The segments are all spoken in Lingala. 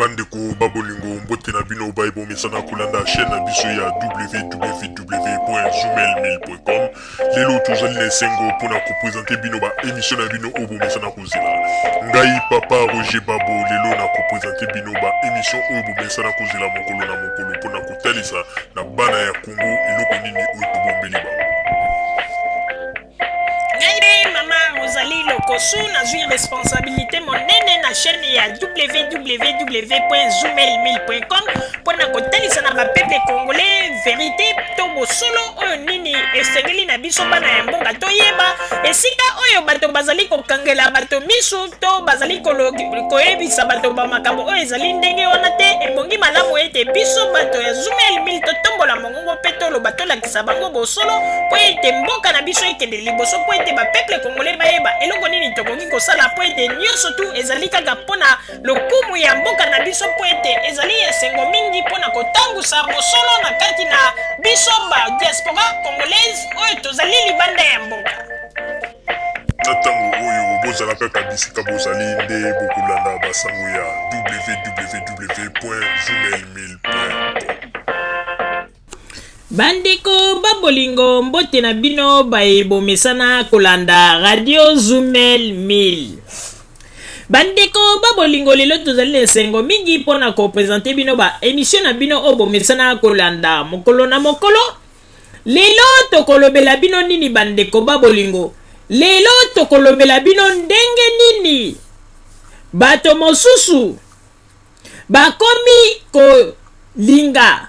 Bandeko ba bolingo, mbote na bino baye bomesana kolanda chaîne na biso ya www.zoomail1000.com. Lelo tozali na esengo mpona kopresente bino ba emission na bino oyo bomesana kozela. Ngai papa Roger Babo lelo na kopresente bino ba emission oyo bomesana kozela mokolo na mokolo mpona kotalisa na bana ya Congo eloko nini oyo tobombeli bango. Ngai mpe mama Rosalie Lokosu nazwi responsabilité monene na chaîne ya www.zoomail1000.com mpo na kotalisa na bapeuple congolais verité to bosolo oyo nini esengeli na biso bana ya mboka toyeba esika oyo bato bazali kokangela bato misu to bazali koyebisa bato bamakambo oyo ezali ndenge wana te. Ebongi malamu ete biso bato ya Zoomail 1000 totombola mongongo mpe toloba, tolakisa bango bosolo mpo ete mboka na biso ekende liboso, mpo ete bapeuple congolais bayeba eloko nini tokoki kosala, mpo ete nyonso tu ezali kaka mpo na lokumu ya mboka na biso, mpo ete ezali esengo mingi mpo na kotangusa bosolo na kati na biso ba diaspora congolaise oyo tozali libanda ya mboka. Na ntango oyo bozala kaka bisika bozali nde bokolanda basango ya www.zoomail1000.com. Bandeko ba bolingo, mbote na bino baye bomesana kolanda Radio Zumel 1000. Bandeko ba bolingo, lelo tozali na esengo mingi mpo na kopresente bino ba emission na bino oyo bomesana kolanda mokolo na mokolo. Lelo tokolobela bino nini bandeko ba bolingo? Lelo tokolobela bino ndenge nini bato mosusu bakomi kolinga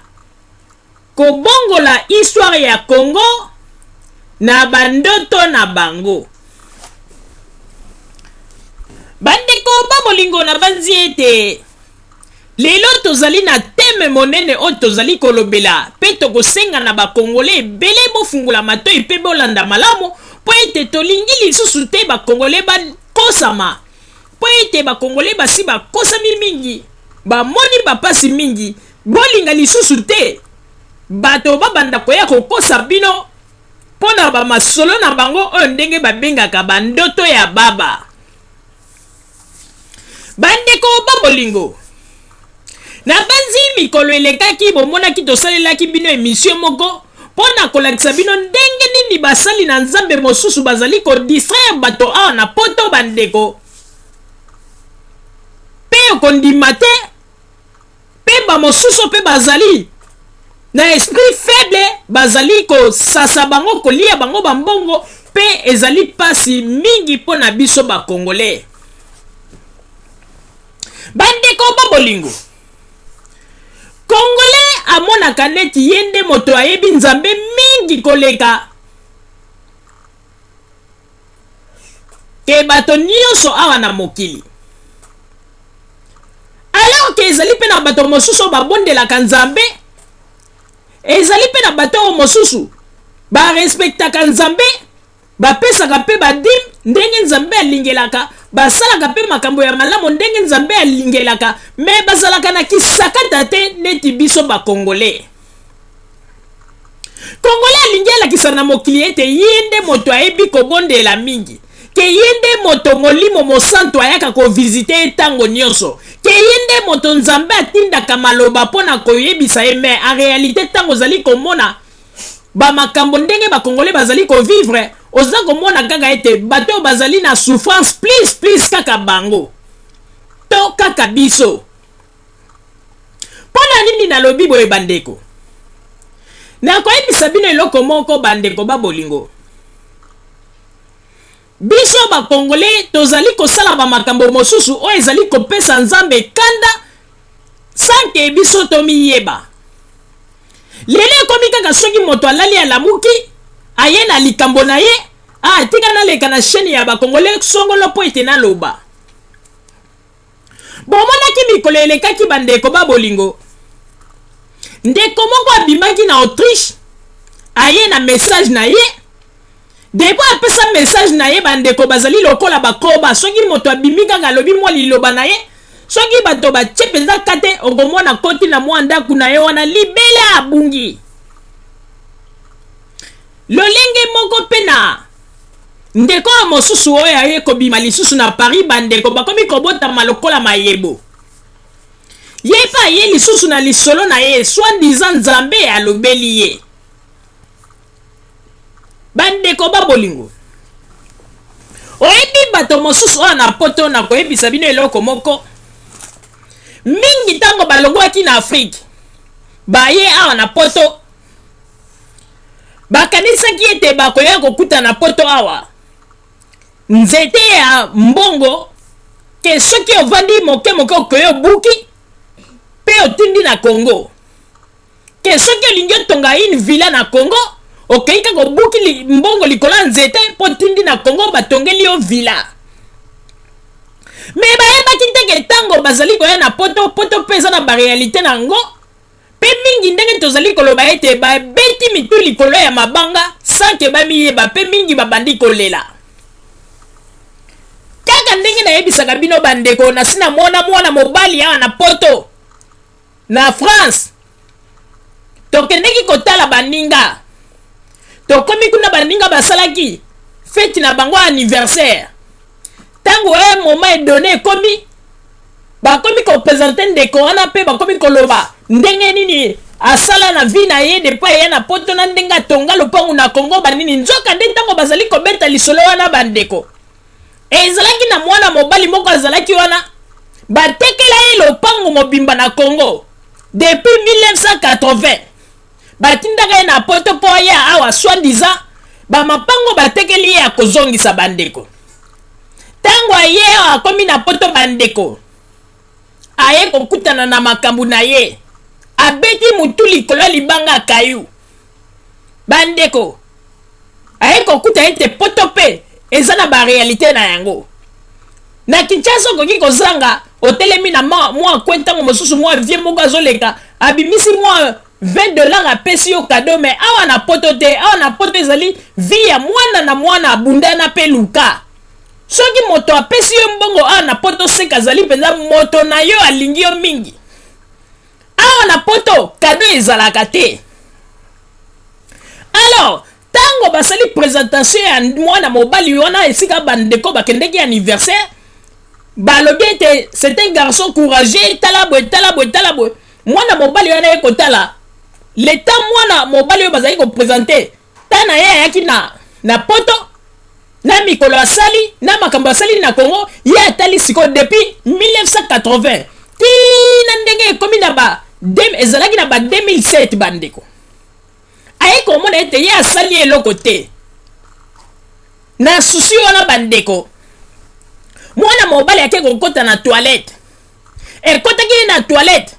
kobongola histoire ya Congo na bandoto na bango. Bandeko ba bolingo, nabanzi ete lelo tozali na teme monene oyo tozali kolobela, mpe tokosenga na bakongole ebele bofungola matoi mpe bolanda malamu, mpo ete tolingi lisusu te bakongole bakosama, mpo ete bakongole basi bakosami mingi, bamoni bapasi mingi. Bolinga lisusu te bato babanda koya kokosa bino mpo na bamasolo na bango oyo ndenge babengaka bandoto ya baba. Bandeko ba bolingo, nabanzi mikolo elekaki bomonaki tosalelaki bino emission moko mpo na kolakisa bino ndenge nini basali na Nzambe mosusu bazali kodistraire bato awa na poto. Bandeko, mpe okondima te, mpe bamosusu mpe bazali na esprit faible, bazali kosasa bango, kolia bango bambongo, mpe ezali mpasi mingi mpo na biso bakongole. Bandeko ba bolingo, kongole amonaka neti ye nde moto ayebi Nzambe mingi koleka ke bato nyonso awa na mokili, alors ke ezali mpe na bato mosusu oyo babondelaka Nzambe, ezali mpe na bato oyo mosusu barespektaka Nzambe, bapesaka mpe badime ndenge Nzambe alingelaka, basalaka mpe makambo ya malamu ndenge Nzambe alingelaka, me bazalaka na kisakata te neti biso bakongole. Kongole alingi alakisa na mokili ete ye nde moto ayebi kobondela mingi, ke ye nde moto Molimo Mosantu ayaka kovizite ye ntango nyonso, ke ye nde moto Nzambe atindaka maloba mpo na koyebisa ye. Me en réalité, ntango ozali komona bamakambo ndenge bakongole bazali kovivre, oza komona kaka ete bato oyo bazali na souffrance plus plus kaka bango to kaka biso. Mpo na nini nalobi boye bandeko? Nakoyebisa bino eloko moko bandeko ba bolingo. Biso bakongole tozali kosala bamakambo mosusu oyo ezali kopesa Nzambe kanda sanke biso tomiyeba. Lelo ekomi kaka soki moto alali alamuki, aye na likambo na ye, ah, tika naleka na chaîne ya bakongole songolo mpo ete naloba. Bomonaki mikolo elekaki bandeko ba bolingo, ndeko moko abimaki na Autriche, aye na message na ye. Depuis apesa message na ye, bandeko bazali lokola bakoba. Soki moto abimi kaka alobi mwa liloba na ye, soki bato batie mpenza kate, okomona koti na mwa ndako na ye wana libela abungi. Lolenge moko mpe na ndeko oyo mosusu oyo aye kobima lisusu na Paris, bandeko bakomi kobotama lokola mayebo. Ye mpe aye lisusu na lisolo na ye, soi-disant Nzambe alobeli ye. Bandeko ba bolingo, oyebi bato mosusu oyo na poto, nakoyebisa bino eloko moko. Mingi ntango balongwaki na Afrike baye awa na poto, bakanisaki ete bakoya kokuta na poto awa nzete ya mbongo, ke soki ovandi moke moke okoya obuki mpe otindi na Congo, ke soki olingi otonga une villa na Congo, okei kaka obuki mbongo likolo ya nzete mpo otindi na Congo, batongeli yo villa. Me bayebaki te ke ntango bazali koya na poto, poto mpe eza na baréalité na yango. Mpe mingi, ndenge tozali koloba ete babeti mitu likolo ya mabanga sans ke bamiyeba, mpe mingi babandi kolela. Kaka ndenge nayebisaka bino bandeko, nasi namona mwana mobali awa na poto, na France. Tokendeki kotala baninga, tokomi kuna, baninga basalaki feti na bango anniversaire. Ntango un moment donné ekomi, bakomi koprésenter ndeko wana mpe bakomi koloba ndenge nini asala na vie na ye depuis aya na poto, na ndenge atonga lopangu na Kongo, banini. Nzoka nde ntango bazali kobeta lisolo wana, bandeko, ezalaki na mwana mobali moko azalaki wana, batekela ye lopangu mobimba na Congo depuis 1980. Batindaka ye na poto mpo aya awa, soi-disant bamapango batekeli ye ya kozongisa. Bandeko, ntango aye awa, akomi na poto, bandeko, aye kokutana na makambo na ye, abeti mutu likolo ya libanga akayu. Bandeko, aye kokuta ete poto mpe eza na baréalité na yango. Na Kinshasa okoki kozanga, otelemi na mwa kwe, ntango mosusu mwa vieux moko azoleka, abimisi mwa 20 $, apesi yo cadeau. Mais awa na poto te. Awa na poto ezali vie ya mwana na mwana, abundana mpe luka. Soki moto apesi yo mbongo awa na poto, seka azali mpenza moto na yo, alingi yo mingi. Awa na poto cadeau ezalaka te. Alors ntango basali présentation ya mwana mobali wana, esika bandeko bakendeki anniversaire, balobi ete c'est un garçon courageux, tala boye, tala boye, tala boye. Mwana mobali wana ye kotala leta, mwana mobali oyo bazali koprésenter, ta na ye ayaki na poto, na mikolo asali, na makambo asali na Congo. Ye atali sikoyo depuis 1980 tina ndenge ekomi na ba ezalaki na ba 2007, bandeko, aye komona ete ye asali eloko te. Na susi wana, bandeko, mwana mobali ake kokɔta na toilette. Ekɔtaki ye na toilette,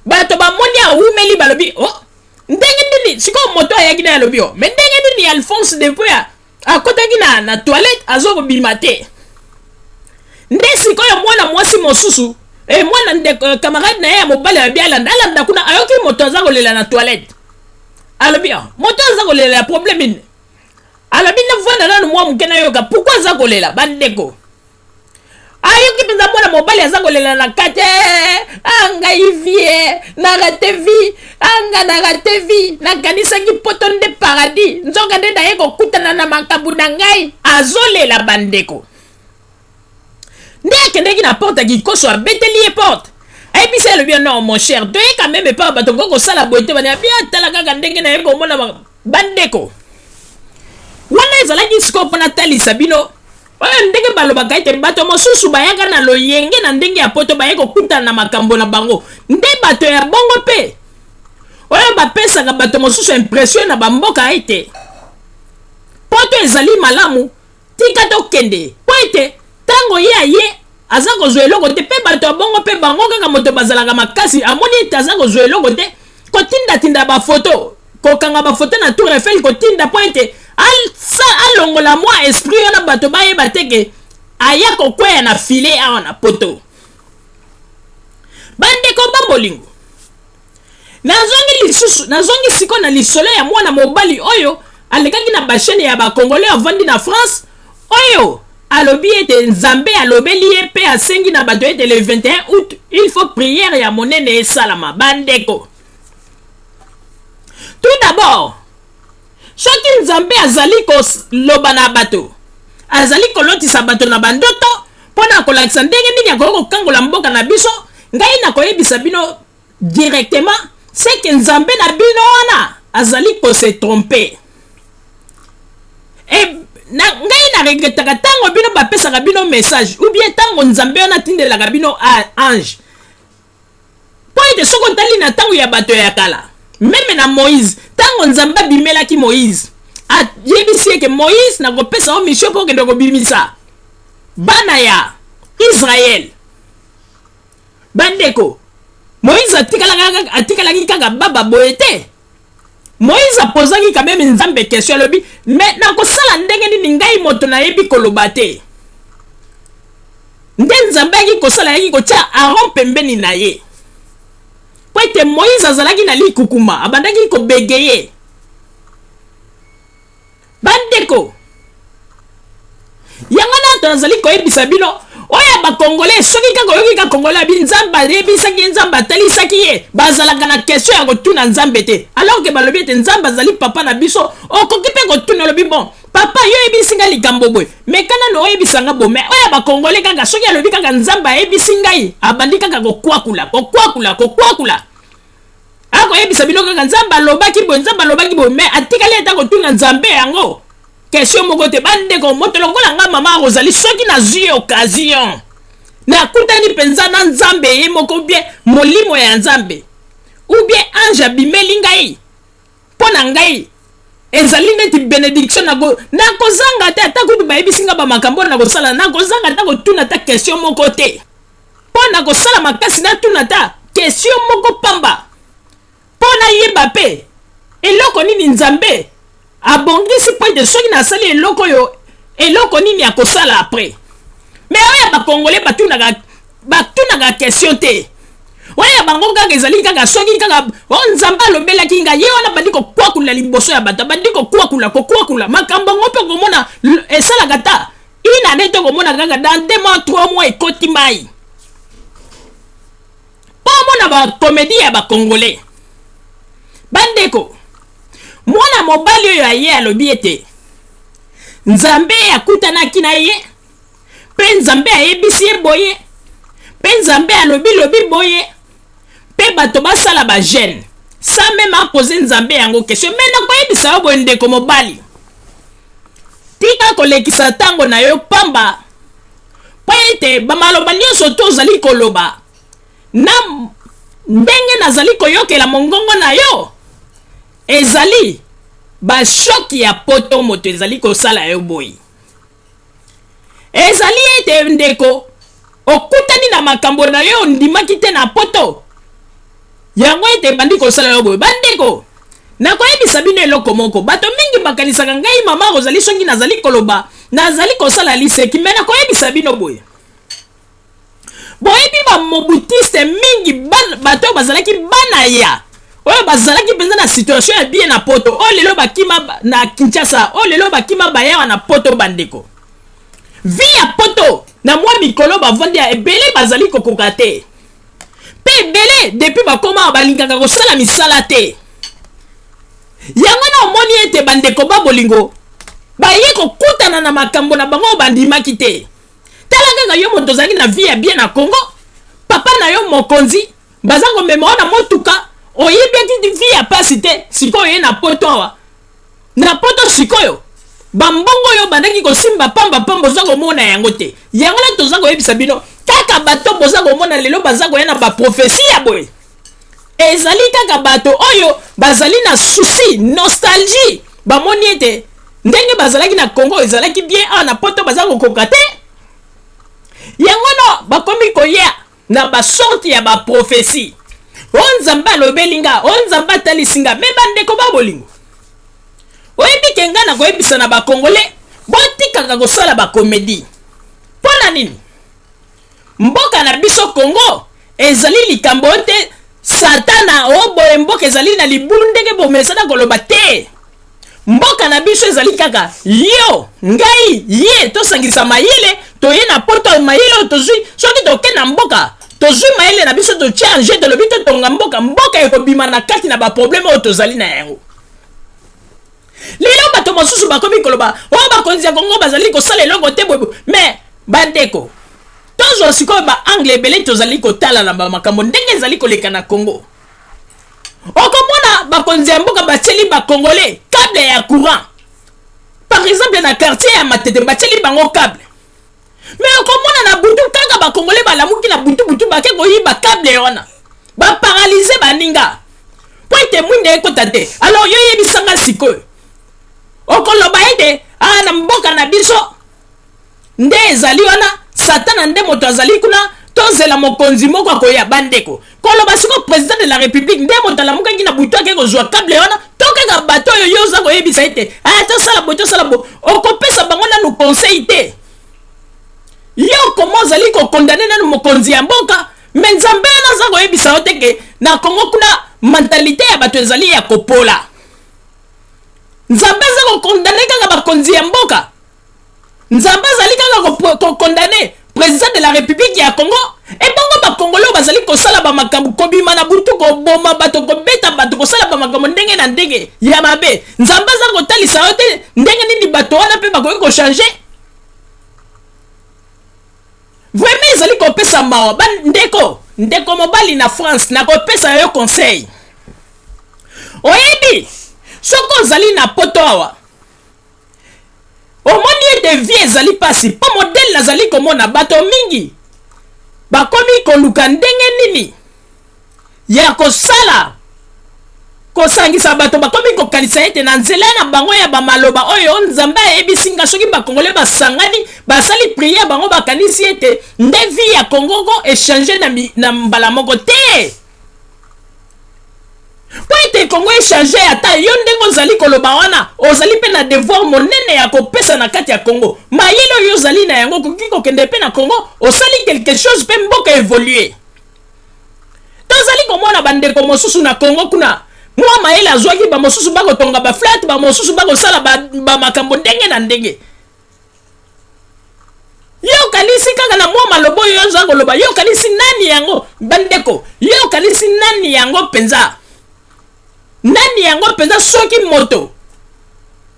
bato bamoni awumeli, balobi: "Oh, ndenge nini sikoyo?" Moto ayaki na ye alobi: "Oh, mais ndenge nini Alphonse depuis akɔtaki na toilette azokobima te?" Nde sikoyo mwana mwasi mosusu, mwana ndeko, camarade na ye ya mobali, alobi alanda, alanda kuna. Ayoki moto aza kolela na toilette. Alobi: "Oh, moto aza kolela, problème nini?" Alobi: "Navanda nanu mwa moke, nayoka pourquoi aza kolela." Bandeko, ayoki mpenza mwana mobali aza kolela na kati: "Ah, ngai vie na raté vie, anga na raté vie, nakanisaki poto nde paradis, nzoka nde naye kokutana na makambo na ngai." Azolela, bandeko. Nde akendeki na porte ya kikoso, abeteli ye porte, ayebisi, alobi: "Non, mon cher, toyeka meme epa bato koki kosala boye te." Bani abi atala kaka ndenge naye komona. Bandeko, wana ezalaki sikoyo mpo natalisa bino oyo ndenge balobaka ete bato mosusu bayaka na loyenge na ndenge ya poto, baye kokutana na makambo na bango. Nde bato ya bongo mpe oyo bapesaka bato mosusu impression na bamboka ete poto ezali malamu, tika tokende, mpo ete ntango ye aye aza kozwa eloko te. Mpe bato ya bongo mpe bango kaka moto bazalaka makasi. Amoni ete aza kozwa eloko te, kotindatinda bafoto, kokanga bafoto na Tour Eiffel, kotinda mpo ete alongola mwa esprit wana, bato bayeba te ke aya kokweya na filet awa na poto. Bandeko babolingo, nazongi lisusu, nazongi sikoyo na lisolo ya mwana mobali oyo alekaki na bachaîne ya bacongolais, avandi na France, oyo alobi ete Nzambe alobeli ye mpe asengi na bato ete le 21 août il faut prière ya monene esalama. Bandeko, tout d'abord, soki Nzambe azali koloba na bato, azali kolotisa bato na bandoto mpo na kolakisa ndenge nini akoki kokangola mboka na biso. Ngai nakoyebisa bino directement, c'est que Nzambe na bino wana azali ko se tromper. E, na, ngai na regretaka ntango bino bapesaka bino message ou bien ntango Nzambe wana atindelaka bino ange. Mpo ete soki otali na ntango ya bato ya kala, meme na Moïse, ntango Nzambe abimelaki Moïse, ayebisi ye ke Moïse, nakopesa yo mission mpo okende kobimisa bana ya Israël. Bandeko, Moïse atikalaki kaka baba boye te. Moïse apozaki quand même Nzambe question, alobi, mais nakosala ndenge nini ngai moto nayebi koloba te? Nde Nzambe ayaki kosala, ayaki kotia Aaron pembeni na ye. Po ete Moïse azalaki na likukuma, abandaki kobegeye. Bandeko, yango wana tozali koyebisa bino oyo ya bakongole, soki kaka oyoki kaka kongole abi Nzambe ayebisaki ye, Nzambe atalisaki ye, bazalaka na question ya kotuna Nzambe te. Alors que balobi ete Nzambe azali papa na biso, okoki mpe kotuna, olobi bon papa, yo oyebisi ngai likambo boye, mais kana no oyebisa nga boye. Mais oyo ya bakongole kaka soki alobi kaka Nzambe ayebisi ngai, abandi kaka kokwakula, kokwakula, kokwakula. Akoyebisa bino kaka Nzambe alobaki boye, Nzambe alobaki boye, mais atikali ata kotuna Nzambe yango question moko te. Bandeko, moto lokola nga mama Rosalie, soki nazwi occasion nakutani mpenza na Nzambe ye moko, bien molimo ya Nzambe ou bien ange abimeli ngai, mpo na ngai ezali neti benediction. Nakozanga te, ata kutu bayebisi nga bamakambo oyo nakosala, nakozanga ata kotuna ata question moko te, mpo nakosala makasi natuna ata question moko pamba, mpo nayeba mpe eloko nini Nzambe abongisi, mpo ete soki nasali eloko oyo, eloko nini akosala après. Mais oyo ya bakongole batunaka question te. Oyo ya bango kaka ezali kaka soki kaka o Nzambe alobelaki ngai, ye wana bandi kokwakula liboso ya bato, bandi kokwakula, kokwakula makambo yango, mpe komona esalaka ta une année to komona kaka dans 2 mois, 3 mois ekoti mai. Mpo omona bacomédie ya bakongole. Bandeko, mwana mobali oyo aye alobi ete Nzambe akutanaki na ye, mpe Nzambe ayebisi ye boye, mpe Nzambe alobi lobi boye, mpe bato basala bajeûne sans même apose Nzambe yango question. Mais nakoyebisa yo boye, ndeko mobali, tika kolekisa ntango na yo pamba, mpo ete bamaloba nyonso to ozali koloba na ndenge nazali koyokela mongongo na yo, ezali bachoc ya poto moto ezali kosala yo boye. Ezali ete ndeko okutani na makambo na yo ondimaki te na poto yango, ete ebandi kosala yo boye. Bandeko, nakoyebisa bino eloko moko. Bato mingi bakanisaka ngai mama Rozali, soki nazali koloba, nazali kosala liseki. Mais nakoyebisa bino boye, boyebi bamobutiste mingi, bato oyo bazalaki bana ya oyo bazalaki mpenza na situation ya bien na poto, oyo lelo bakima na Kinshasa, oyo lelo bakima bayawa na poto. Bandeko, vie ya poto, na mwa mikolo bavandi ya ebele, bazali kokoka te. Mpe ebele depuis bakoma, balingaka kosala misala te. Yango na omoni ete bandeko ba bolingo baye kokutana na makambo na bango oyo bandimaki te. Tala kaka yo moto ozalaki na vie ya bien na Congo, papa na yo mokonzi, baza komema yo na motuka, oyebiaki vie ya pasi te. Sikoyo ye na poto awa, na poto sikoyo bambongo oyo bandaki kosimba pamba pamba, oza komona yango te. Yango na toza koyebisa bino kaka, bato boza komona lelo baza koya na baprophétie ya boye, ezali kaka bato oyo bazali na souci, nostalgie. Bamoni ete ndenge bazalaki na Congo ezalaki bien, awa na poto baza kokoka te. Yango no bakomi koya na basorte ya baprophétie: o Nzambe alobeli nga, o Nzambe atalisi nga. Mais bandeko ba bolingo, oyebi ke ngai nakoyebisa na bakongole, botikaka kosala bacomédie. Mpo na nini? Mboka na biso Congo ezali likambo oyo te Satana o boye, mboka ezali na libulu ndenge bomesana koloba te. Mboka na biso ezali kaka yo, ngai, ye, tosangisa mayele, toye na poto, mayele oyo tozwi, soki toke na mboka, tozwi mayele na biso, totia en jeu, tolobi totonga mboka, mboka ekobima na kati na baproblème oyo tozali na yango lelo. Bato mosusu bakomi koloba oyo bakonzi ya Kongo bazali kosala eloko te boye. Mais bandeko, Tozwa sikoyo ba angle ebele tozali kotala na ba makambo ndenge ezali koleka na Congo. Okomona bakonzi ya mboka batieli ba Congolais cable ya courant. Par exemple na quartier ya Matete batieli bango cable. Mais okomona na butu kaka ba Congolais balamuki na butu butu bake koyiba cable wana. Ba paralyser baninga. Po ete mwinda ekota te. Alors yo yebisanga sikoyo. Okoloba ete ah, na mboka na biso nde ezali wana satana nde moto azali kuna tozela mokonzi moko akoya bandeko koloba siko president de la republique nde moto alamukaki na butu ake kozwa kable wana to kaka bato oyo yo oza koyebisa ete aya tosala boye tosala boye okopesa bango nanu conseil te yo koma ozali kokondane nanu mokonzi ya mboka me nzambe wana aza koyebisa yo te ke na kongo kuna mentalite ya bato ezali ya kopola nzambe aza kokondane kaka bakonzi ya mboka Nzambe azali kaka ko condamner president de la republique ya Congo ebongo ba congolais oyo bazali kosala ba makambo kobima na butu koboma bato kobeta bato kosala ba makambo ndenge na ndenge ya mabe Nzambe aza kotalisa yo te ndenge nini bato wana mpe bakoki kochanger vraiment ezali kopesa mawa ba ndeko ndeko mobali na France nakopesa yo conseil oyebi soki ozali na poto awa Omoni ete vie ezali pasi po modèle nazali komona bato mingi bakomi koluka ndenge nini ya kosala kosangisa bato bakomi kokanisa ete na nzela na bango ya bamaloba oyo nzambe ayebisi nga soki bakongole basangani basali priere bango bakanisi ete nde vie ya kongo ko echange na, na mbala moko te Mpo ete Congo e changer ata yo ndenge ozali koloba wana ozali mpe na devoir monene ya kopesa na kati ya Congo. Mayele oyo ozali na yango okoki kokende mpe na Congo osali quelque chose mpe mboka evolue. Tozali komona bandeko mosusu na Congo kuna mwa mayele azwaki bamosusu bakotonga ba flat bamosusu bakosala bamakambo ba ndenge na ndenge. Yo okanisi kaka na mwa maloba oyo oza koloba, yo okanisi nani yango? Bandeko, yo okanisi nani yango mpenza? Nani yango mpenza soki moto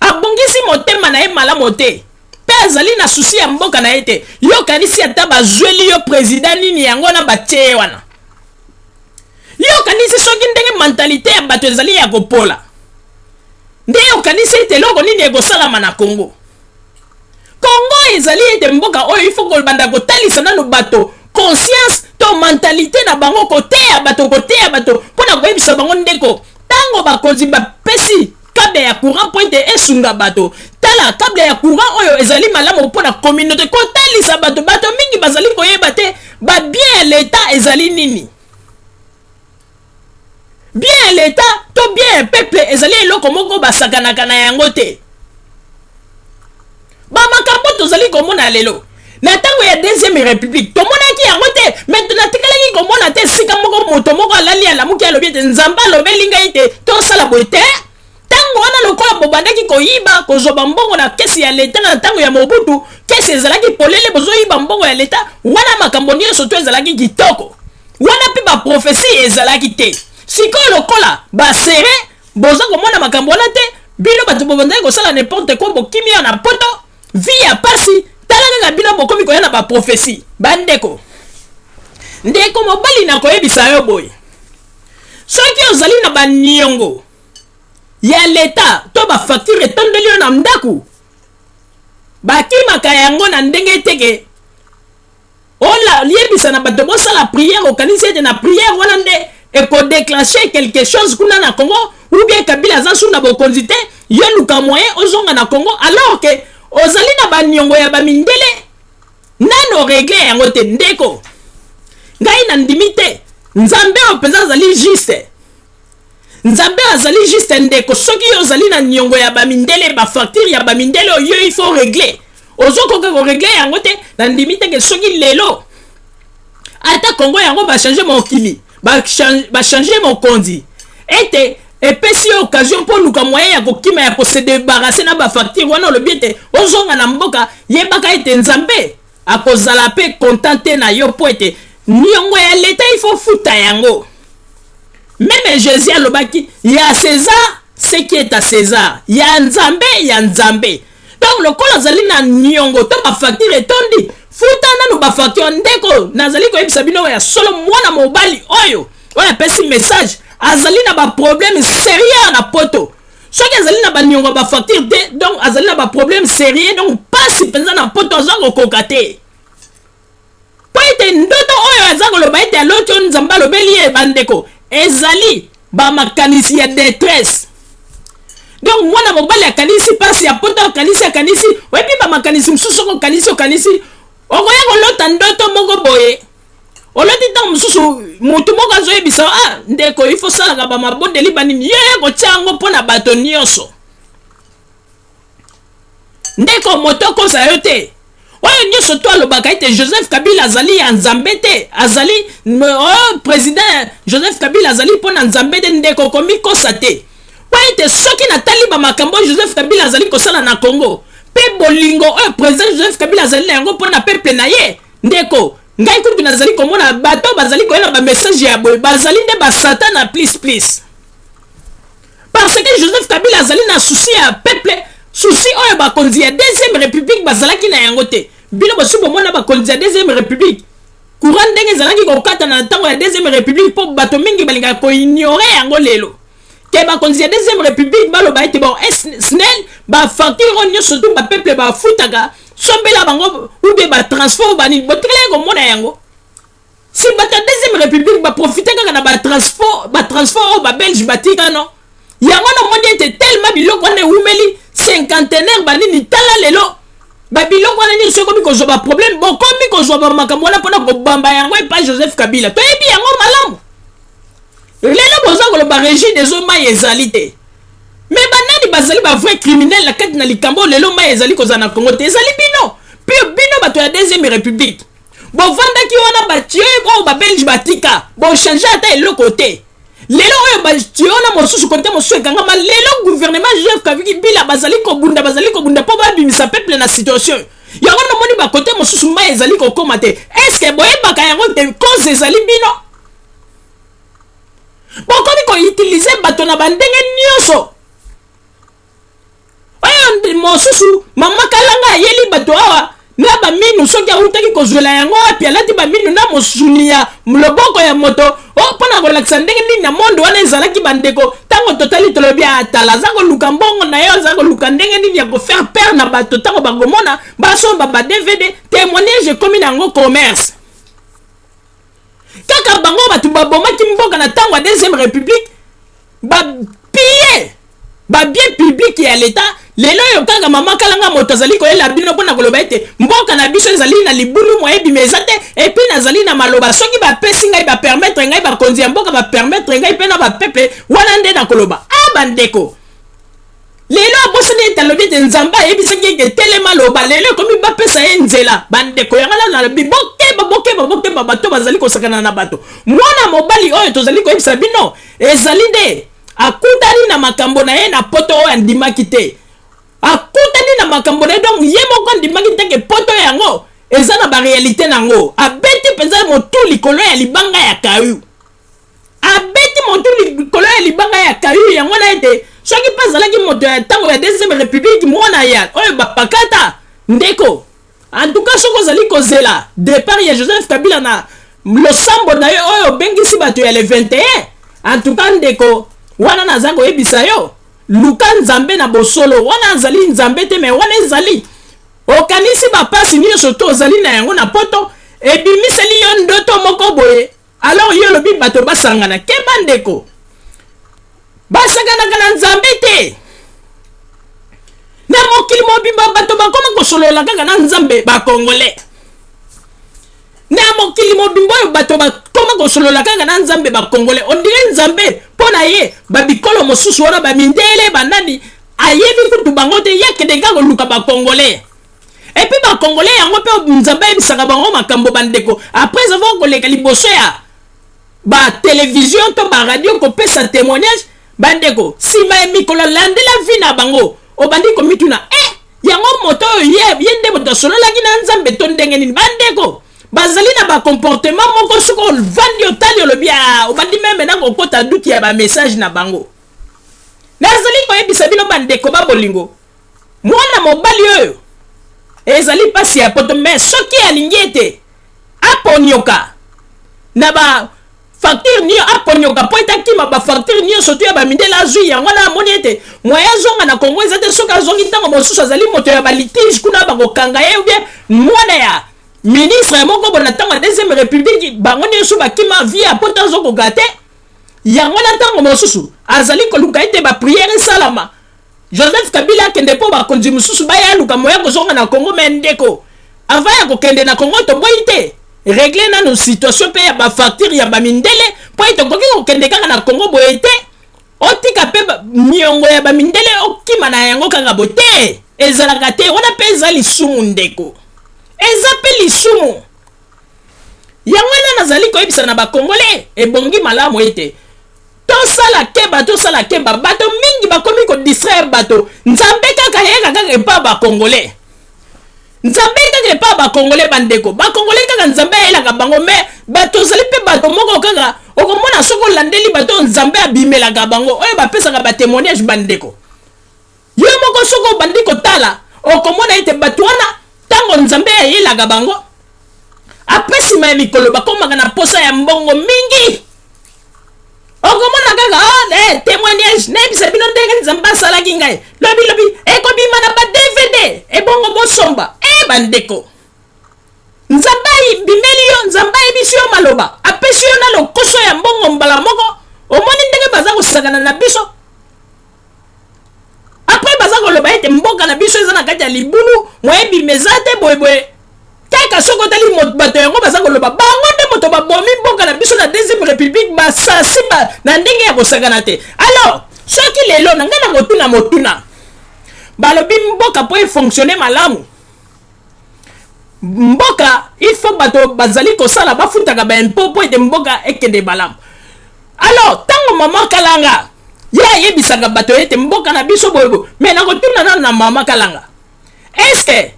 abongisi motema na ye malamu te mpe azali na susi ya mboka na ye te, yo okanisi ata bazweli yo president nini yango wana batie ye wana? Yo okanisi soki ndenge mentalite ya bato ezali ya kopola nde okanisi ete eloko nini ekosalama na Congo? Congo ezali ete mboka oyo il faut kobanda kotalisa nanu bato conscience to mentalite na bango, koteya bato, koteya bato mpo na koyebisa bango ndeko, ntango bakonzi bapesi kable ya courant mpo ete esunga bato, tala kable ya courant oyo ezali malamu mpo na communauté, kotalisa bato. Bato mingi bazali koyeba te ba bien ya l'etat ezali nini. Bien ya l'etat to bien ya peuple ezali eloko moko basakanaka na yango te. Ba makambo tozali komona lelo na ntango ya deuxième république tomonaki yango te, mais natikalaki komona te esika moko moto moko alali alamuki alobi ete Nzambe alobeli ngai ete tosala boye te. Ntango wana lokola bobandaki koyiba kozwa bambongo na kesi ya leta na ntango ya Mobutu, kesi ezalaki polele, bozoyiba mbongo ya leta wana, makambo nyonso to ezalaki kitoko wana mpe baprofesi ezalaki te. Sikoyo lokola basere boza komona makambo wana te, bino bato bobandaki kosala n'importe quoi, bokimi ya na poto, vie ya pasi, tala kaka bino bokomi koya na baprofesi. Bandeko, ndeko mobali, nakoyebisa yo boye, soki ozali na baniongo ya leta to bafacture etondeli yo na ndako, bakimaka yango na ndenge teke ola yebisa na bato bosala prière, okanisi ete na prière wana nde ekodeclenche quelque chose kuna na Congo, ou bien Kabila aza su na bokonzi te, yo luka moyen ozonga na Congo, alors que ozali na baniongo ya bamindele nano regle yango te. Ndeko, ngai nandimi te Nzambe oyo mpenza azali juste. Nzambe azali juste ndeko, soki yo ozali na niongo ya bamindele, bafacture ya bamindele oyo il faut régler, ozokoka koregle yango te, nandimi te ke soki lelo ata Congo yango bachange mokili, bachange mokonzi, ete epesi yo occasion mpo oluka moyen ya kokima, ya kose débarrasser na bafacture wana, olobi ete ozonga na mboka, yebaka ete Nzambe akozala mpe content te na yo, mpo ete niongo ya leta il faut futa yango. Meme Jésus alobaki ya César ce qui est à César, ya Nzambe ya Nzambe. Donc lokola ozali na niongo to bafacture etondi, Futa nanu bafacture. Ndeko, nazali koyebisa bino ya solo, mwana mobali oyo oyo apesi message azali na baproblème sérieux na poto. Soki azali na baniongo ya bafacture te, donc azali na baproblème sérieux, donc pasi mpenza na poto, aza kokoka te. Mpo ete ndoto oyo aza koloba ete aloti, oyo Nzambe alobeli ye, bandeko, ezali bamakanisi ya détresse. Donc mwana mobali akanisi mpasi ya poto, akanisi, akanisi. Oyebi bamakanisi mosusu, soki okanisi, okanisi, okoya kolota ndoto moko boye. Oloti ntango mosusu motu moko azoyebisa: "Ah ndeko, ifo salaka bamabondeli banini." Yo ye kotia yango mpo na bato nyonso. Ndeko, moto okosa yo te. Oyo nyonso to alobaka ete Joseph Kabila azali ya Nzambe te, azali oyo président Joseph Kabila azali mpo na Nzambe te, ndeko, komikosa te. Po ete soki natali bamakambo oyo Joseph Kabila azali kosala na Congo, mpe bolingo oyo président Joseph Kabila azali na yango mpo na peuple na ye, ndeko, ngai kutu nazali komona bato bazali koyela bamessage ya boye bazali nde basatana plus plus, parce que Joseph Kabila azali na souci ya peuple, souci oyo bakonzi ya Deuxième République bazalaki na yango te. Bino bosi bomona bakonzi ya Deuxième République, courant ndenge ezalaki kokata na ntango ya Deuxième République, mpo bato mingi balingaka koignorer yango. Lelo ke bakonzi ya Deuxième République baloba ete bon, SNEL, bafacture oyo nyonso tu bapeuple bafutaka, sombela bango ou bien batransport banini. Botikalaki komona yango? Si bato ya Deuxième République baprofite kaka na batransport, batransport oyo babelge batika no yango, namoni ete tellement biloko wana ewumeli cinquantenaire banini. Tala lelo babiloko wana nyonso ekomi kozwa baproblème. Bokomi kozwa bamakambo wana mpona kobamba yango epa Joseph Kabila. Toyebi yango malamu. Lelo boza koloba Régie des eaux, mai ezali te. Mais banani bazali bavrai criminel na kati na likambo lelo mai ezali kozala na Congo te? Ezali bino, mpe bino bato ya Deuxième République bovandaki wana, batio oyo babelge batika, bochange ata eloko te. Lelo oyo batio wana mosusu kote mosusu ekangama. Lelo gouvernement Joseph Kabila bazali kobunda, bazali kobunda mpo babimisa peuple na situation yango. Namoni bakote mosusu mai ezali kokóma te. Est-ce boyebaka yango te? Cause ezali bino. Bokomi koutiliser bato na bandenge nyonso. Oyo mosusu, mama Kalanga ayeli bato awa na baminu, soki awutaki kozwela yango wapi, alati baminu na mosuni ya loboko ya moto mpona kolakisa ndenge nini na monde wana ezalaki. Bandeko, ntango totali, tolobi: "Atala, aza koluka mbongo na ye, aza koluka ndenge nini ya kofaire peur na bato." Ntango bakomona basomba ba DVD, témoignage ekomi na yango commerce. Kaka bango bato babomaki mboka na ntango ya Deuxième République, bapiller babien public ya l'État. Lelo oyo kaka mama Kalanga moto azali koyela bino mpona koloba ete mboka na biso ezali na libulu, moyebima eza te. Et puis nazali na maloba, soki bapesi ngai, bapermettre ngai, bakonzi ya mboka bapermettre ngai mpe na bapeuple wana nde na koloba. A bandeko, lelo abosani ete alobi ete Nzambe ayebisaki ete telema, loba. Lelo ekomi bapesa ye nzela. Bandeko, yango nano nalobi: bokeba, bokeba, bokeba bato bazali kosakana na bato. Mwana mobali oyo tozali koyebisa bino ezali nde akutani na makambo na ye na poto oyo andimaki te. Akutani na makambo na ye, donc ye moko andimaki te ke poto yango eza na baréalité nango. Abeti mpenza motu likolo ya libanga ya kayu, abeti motu likolo ya libanga ya kayu. Yango na ete soki mpe azalaki moto ya ntango ya Deuxième République, mwana ya oyo bapakata. Ndeko, en tout cas soki ozali kozela départ ya Joseph Kabila na losambo na ye oyo obengisi bato ya le 21, en tout cas ndeko, wana naza koyebisa yo, luka Nzambe na bosolo. Wana azali Nzambe te, mais wana ezali okanisi bapasi nyonso to ozali na yango na poto ebimiseli yo ndoto moko boye. Alors yo olobi bato basangana. Keba ndeko, basanganaka na Nzambe te. Na mokili mobimba bato bakoma kosolola kaka na Nzambe bakongolais. Na mokili mobimba oyo bato bakoma kosolola kaka na Nzambe bakongolais. On dirait Nzambe mpo na ye babikolo mosusu wana, bamindele, banani, ayebi kutu bango te. Ye akende kaka koluka bakongolais. Et puis bakongolais yango mpe Nzambe ayebisaka bango makambo. Bandeko, après avoir koleka liboso ya batelevizio to baradio kopesa témoignage, bandeko, nsima ya mikolo alandela vie na bango, obandi komituna: "E, yango moto oyo ye nde moto asololaki na Nzambe to ndenge nini?" Bandeko, bazali na bacomportement moko, soki ovandi otali, olobi, obandi même na kokota doute ya bamessage na bango. Nazali koyebisa bino bandeko ba bolingo, mwana mobali oyo Ezali mpasi ya poto, mais soki alingi ete aponioka na ba facture nio, aponioka mpo ete akima ba facture nyonso to ya bamindele azwi yango wana, amoni ete moyen azonga na Kongo eza te. Soki azongi, ntango mosusu azali moto ya balitige kuna, bakokanga ye, ou bien mwana ya ministre moko boye na ntango ya Deuxième République. Bango nyonso bakima vie ya poto, azokoka te. Yango na ntango mosusu azali koluka ete baprière esalama, Joseph Kabila akende mpo bakonzi mosusu baya aluka moya kozonga na Congo. Mais ndeko, avant ya kokende na Congo, toboyi te, régler nanu situation mpe ya bafacture ya bamindele, mpo ete okoki kokende kaka na Congo boye te, otika mpe miongo ya bamindele, okima na yango kaka boye te. Ezalaka te wana, mpe eza lisumu ndeko, eza mpe lisumu. Yango wana nazali koyebisa na Bakongole, ebongi malamu ete tosala keba, tosala keba. Bato mingi bakomi kodistraire bato. Nzambe kaka yaka kaka epa Bakongole, Nzambe kaka epa Bakongole. Bandeko Bakongole, kaka Nzambe ayelaka bango, mais bato ozali mpe bato moko kaka okomona soki olandeli bato oyo Nzambe abimelaka bango, oyo bapesaka batémoignage. Bandeko, yo moko soki obandi kotala, okomona ete bato wana, ntango Nzambe ayelaka bango, après nsima ya mikolo bakomaka na posa ya mbongo mingi. Okomona kaka, oh, témoignage, nayebisa bino ndenge Nzambe asalaki ngai lobilobi, ekobima na ba DVD, ebongo bosomba. Bandeko, Nzambe abimeli yo, Nzambe ayebisi yo maloba, apesi yo na lokoso ya mbongo mbala moko. Omoni ndenge baza kosakana na biso. Après baza koloba ete mboka na biso eza na kati ya libulu, moyebima eza te, boyeboye. Kaka soki otali bato yango baza koloba, bango nde moto babomi mboka na biso na Deuxième République, basasi na ndenge ya kosakana te. Alors soki lelo na ngai na motuna motuna, balobi mboka mpo efonctionne malamu, mboka il faut bato bazali kosala bafutaka baimpôt mpo ete mboka ekende malamu. Alors ntango mama Kalanga ye ayebisaka bato ete mboka na biso boyeboye, mais nakotuna nano na mama Kalanga, est-ce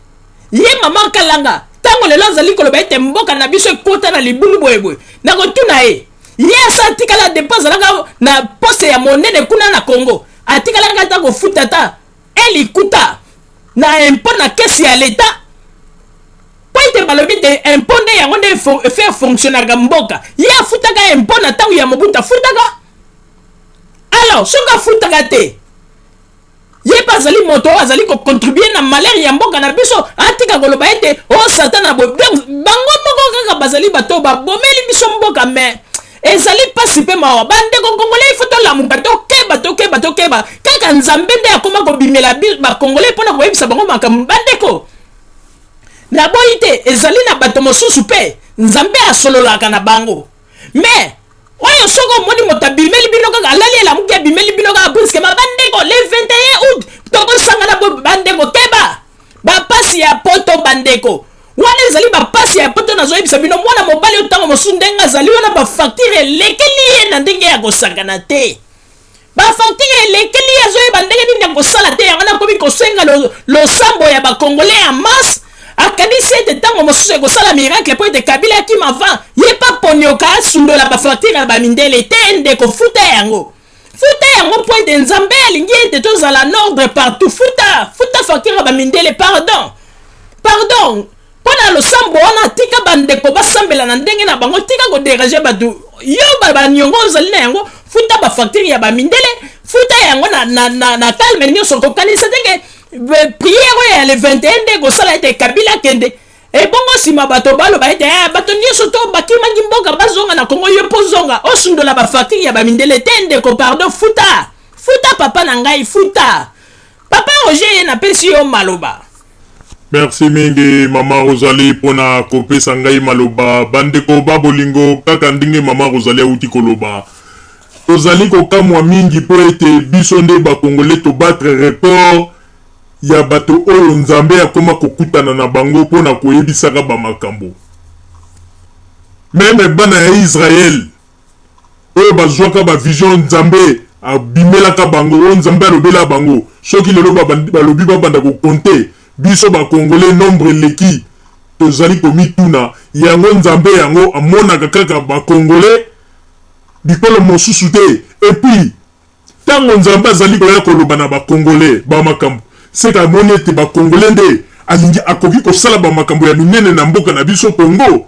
ye mama Kalanga, ntango lelo azali koloba ete mboka na biso ekota na libulu boyeboye, nakotuna ye, ye asa atikala depuis azalaka na poste ya monene kuna na Congo, atikalaka ata kofuta ata elikuta na impôt na caisse ya leta? Mpo ete balobi ete impôt nde yango nde faire fonctionnaka mboka. Ye afutaka impôt na ntango ya Mobutu? Afutaka? Alors soki afutaka te, ye mpe azali moto oyo azali kocontribuer na malheur ya mboka na biso. Atika koloba ete o oh, Satana boye. Bango moko kaka bazali bato oyo babomeli biso mboka. Mais ezali mpasi mpe mawa. Bandeko Congolais, il faut tolamuka, tokeba, tokeba, tokeba. Kaka Nzambe nde akoma kobimela Bakongolais mpona koyebisa bango makambo. Bandeko, naboyi te, ezali na bato mosusu mpe Nzambe asololaka na bango, mais oyo soki omoni moto abimeli bino kaka, alali elamuki, abimeli bino kaka brusquement, bandeko, le 21 août tokosangana. Bandeko, keba, bapasi ya poto. Bandeko, wana ezali bapasi ya poto. Nazoyebisa bino, mwana mobali oyo, ntango mosusu ndenge azali wana, bafacture elekeli ye na ndenge ya kosangana te. Bafacture elekeli ye, azoyeba ndenge nini ya kosala te. Yango nakomi kosenga losambo ya Bakongolais ya masse. Akanisi ete ntango mosusu ekosala miracle mpo ete Kabila akima avant ye pa ponioka asundola bafacture ya bamindele te. Ndeko, futa yango, futa yango, mpo ete Nzambe alingi ete tozala en ordre partout. Futa, futa facture ya bamindele. Pardon, pardon mpo na losambo wana. Tika bandeko basambela na ndenge na bango, tika kodéranger bato. Yo baniongo ozali na yango, futa bafacture ya bamindele, futa yango na calme nyonso. Kokanisa teke prière oyo ya le 21 nde ekosala ete Kabila akende, ebongo nsima bato baloba ete bato nyonso to bakimaki mboka bazonga na Kongo. Yo mpo zonga osundola bafacture ya bamindele te. Ndeko, pardon, futa, futa, papa na ngai, futa. Papa Roger, ye napesi yo maloba. Merci mingi, mama Rosalie, mpona kopesa ngai maloba. Bandeko ba bolingo, kaka ndenge mama Rosalie auti koloba, tozali kokamwa mingi mpo ete biso nde Bakongole tobattre record ya bato oyo Nzambe akoma kokutana na bango mpona koyebisaka bamakambo. Même bana ya Israele oyo bazwaka bavision, Nzambe abimelaka bango, oyo Nzambe alobela bango, soki lelo balobi babanda kocompter biso Bakongole, nombre eleki. Tozali komituna yango, Nzambe yango amonaka kaka Bakongole, bikolo mosusu te? Et puis ntango Nzambe azali koya koloba na Bakongole bamakambo, seka amoni ete Bakongole nde alingi akoki kosala bamakambo ya minene na mboka na biso Congo.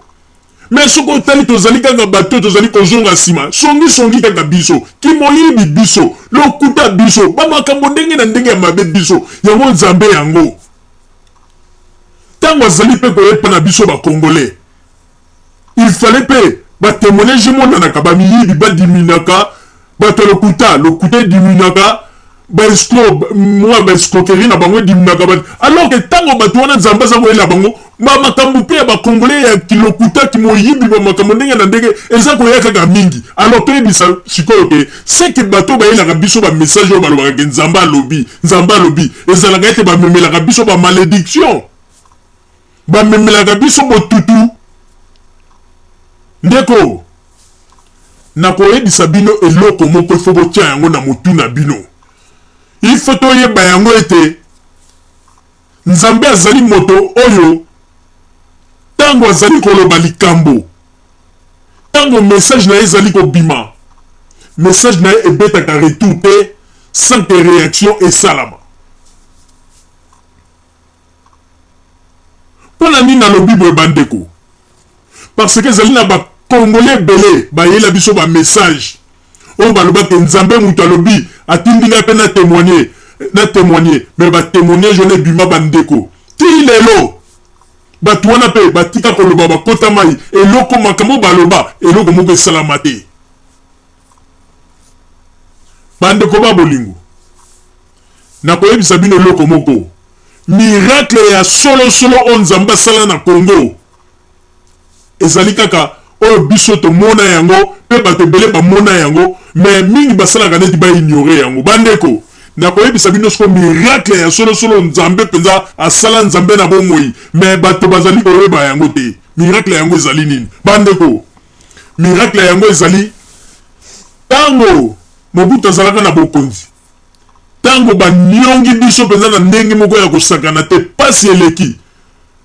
Mais soki otali tozali kaka bato tozali kozonga nsima, songisongi kaka biso, kimoyibi biso, lokuta biso, bamakambo ndenge na ndenge ya mabe biso. Yango Nzambe yango ntango azali mpe koyepa na biso bacongolais, il fallait mpe batémoignage emonanaka, bamiyibi badiminaka, bato ya lokuta lokuta ediminaka, baescroc mwa baescroquerie na bango ediminaka. Alors que ntango bato wana Nzambe aza koyela bango, bamakambo mpe ya bacongolais ya kilokuta, kimoyibi, bamakambo ndenge na ndenge eza koya kaka mingi. Alors toyebisa sikoyo ke seke bato bayelaka biso bamessage oyo balobaka ke Nzambe alobi, Nzambe alobi, ezalaka ete bamemelaka biso bamalédiction, bamemelaka biso botutu. Ndeko, nakoyebisa bino eloko moko, ifo botia yango na motu na bino. Il faut toyeba yango ete Nzambe azali moto oyo ntango azali koloba likambo, ntango message na ye ezali kobima, message na ye ebetaka retour te sans que réaction esalama. Mpo na nini nalobi boye, bandeko? Parce que ezali na bacongolais ebele bayela biso bamessage oyo balobaki Nzambe moto alobi, atindi ngai mpe na témoigner, na témoigner. Mais batémoignage wana ebima, bandeko, ti lelo bato wana mpe batika koloba, bakota mai. Eloko makambo baloba, eloko moko esalama te. Bandeko ba bolingo, nakoyebisa bino eloko moko: miracle ya solosolo oyo Nzambe asala na Congo ezali kaka oyo biso tomona yango, mpe bato ebele bamona yango, mais mingi basalaka neti baignore yango. Bandeko, nakoyebisa bino siko miracle ya solosolo Nzambe mpenza asala, Nzambe na bomoi, mais bato bazali koyeba yango te. Miracle yango ezali nini, bandeko? Miracle yango ezali ntango Mobutu azalaka na bokonzi, ntango baniongi biso mpenza na ndenge moko ya kosakana te, pasi eleki.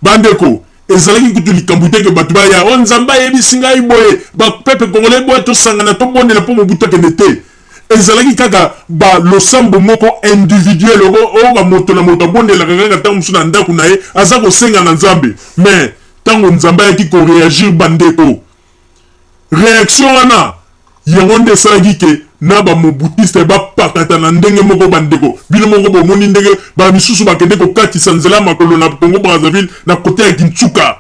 Bandeko, ezalaki kutu likambo te ke bato baya o Nzambe ayebisi ngai boye, bapeuple congolais boye, tosangana, tobondela mpo Mobutu akende te. Ezalaki kaka balosambo moko individuel oyo bamoto na moto abondelaka kaka ntango mosusu na ndako na ye, aza kosenga na Nzambe. Mais ntango Nzambe ayaki koréagir, bandeko, réaction wana yango nde esalaki ke na bamobutiste bapakata na ndenge moko. Bandeko, bino moko bomoni ndenge bamisusu bakende kokatisa nzela makolo na Congo Brazzaville, na côté ya Kintsuka,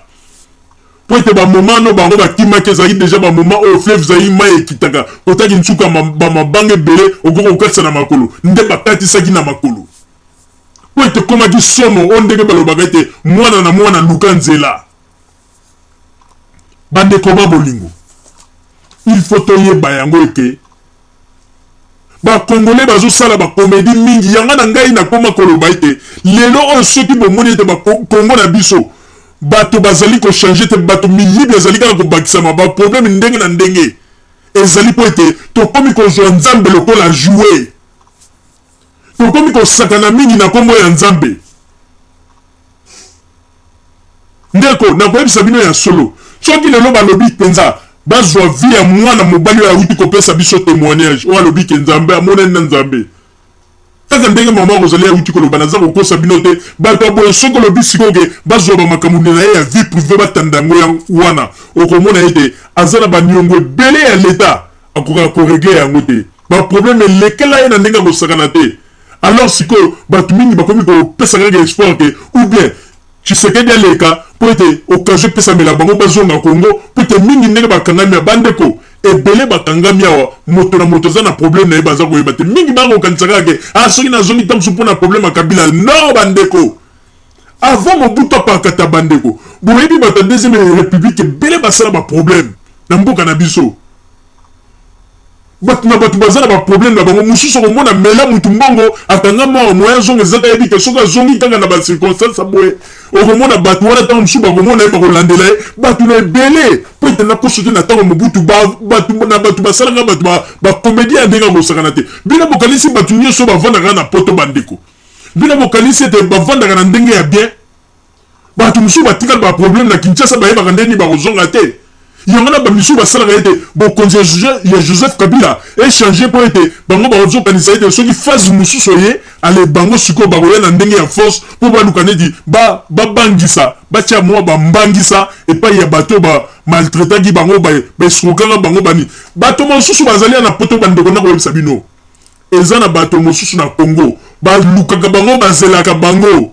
po ete bamoma no bango bakimaki ezalaki déjà bamoma oyo fleuve Zaïre mai ekitaka côté ya Kintsuka, bamabanga ebele, okoki kokatisa na makolo. Nde bakatisaki na makolo po ete ekomaki somo oyo ndenge balobaka ete mwana na mwana luka nzela. Bandeko ba bolingo, il faut toyeba yango ete bacongolais bazosala bacomédie mingi. Yanga na ngai nakóma koloba ete lelo oyo soki bomoni ete bakongo na biso bato bazali kochanger te, bato miyibi ezali kaka kobakisama, baproblème ndenge na ndenge ezali, mpo ete tokómi kozwa Nzambe lokola jouet, tokomi kosakana mingi na nkombo ya Nzambe. Ndeko, nakoyebisa bino ya solo, soki lelo balobi mpenza bazwa vie ya mwana mobali oyo awuti kopesa biso témoignage, oyo alobi ke Nzambe amonani na Nzambe, kaka ndenge mama Rosalie awuti koloba, naza kokosa bino te. Bato ya boye, soki olobi sikoyo ke bazwa bamakambo na ye ya vie privée, batanda yango wana, okomona ete aza na baniongo ebele ya leta, akokaka korégler yango te, baproblème elekela ye na ndenge akosakana te. Alors sikoyo bato mingi bakomi kopesa kaka espoir ke ou bien Tshisekedi aleka mpo ete occasion epesamela bango bazonga Congo, mpo ete mingi ndenge bakangami ya bandeko ebele bakangami awa, moto na moto aza na problème na ye, baza koyeba te. Mingi bakokanisa kaka ke ah, soki nazongi ntango mosusu mpo na problème ya Kabila. Non, bandeko, avant Mobutu apakata, bandeko, boyebi bato ya deuxième république ebele basala baproblème na mboka na biso. Bato na bato baza na baproblème na bango. Mosusu okomona mela mutu mbongo, akanga mwa moyen azonga, ezaka yebi ke soki azongi kaka na bacirconstance boye, okomona bato wana ntango mosusu bakomona ye, bakolandela ye. Bato na ebele, mpo ete nakoso te, na ntango Mobutu bato na bato basalaka bato bacomédie ya ndenge akosakana te. Bino bokanisi bato nyonso bavandaka na Poto, bandeko, bino bokanisi ete bavandaka na ndenge ya bien? Bato mosusu batikali baproblème na Kinshasa, bayebaka ndenge nini bakozonga te. Yango na bamisusu basalaka ete bokonzi ya Joseph Kabila echange, mpo ete bango bazokanisa ete soki phase mosusu eye, ale bango sikoyo bakoya na ndenge ya force mpo baluka neti babangisa, batia mwa bambangisa epai ya bato bamaltraitaki bango, baescroquaka bango. Bani bato mosusu bazali ya na Poto. Bandeko, na koyebisa bino, eza na bato mosusu na Congo balukaka bango, bazelaka bango.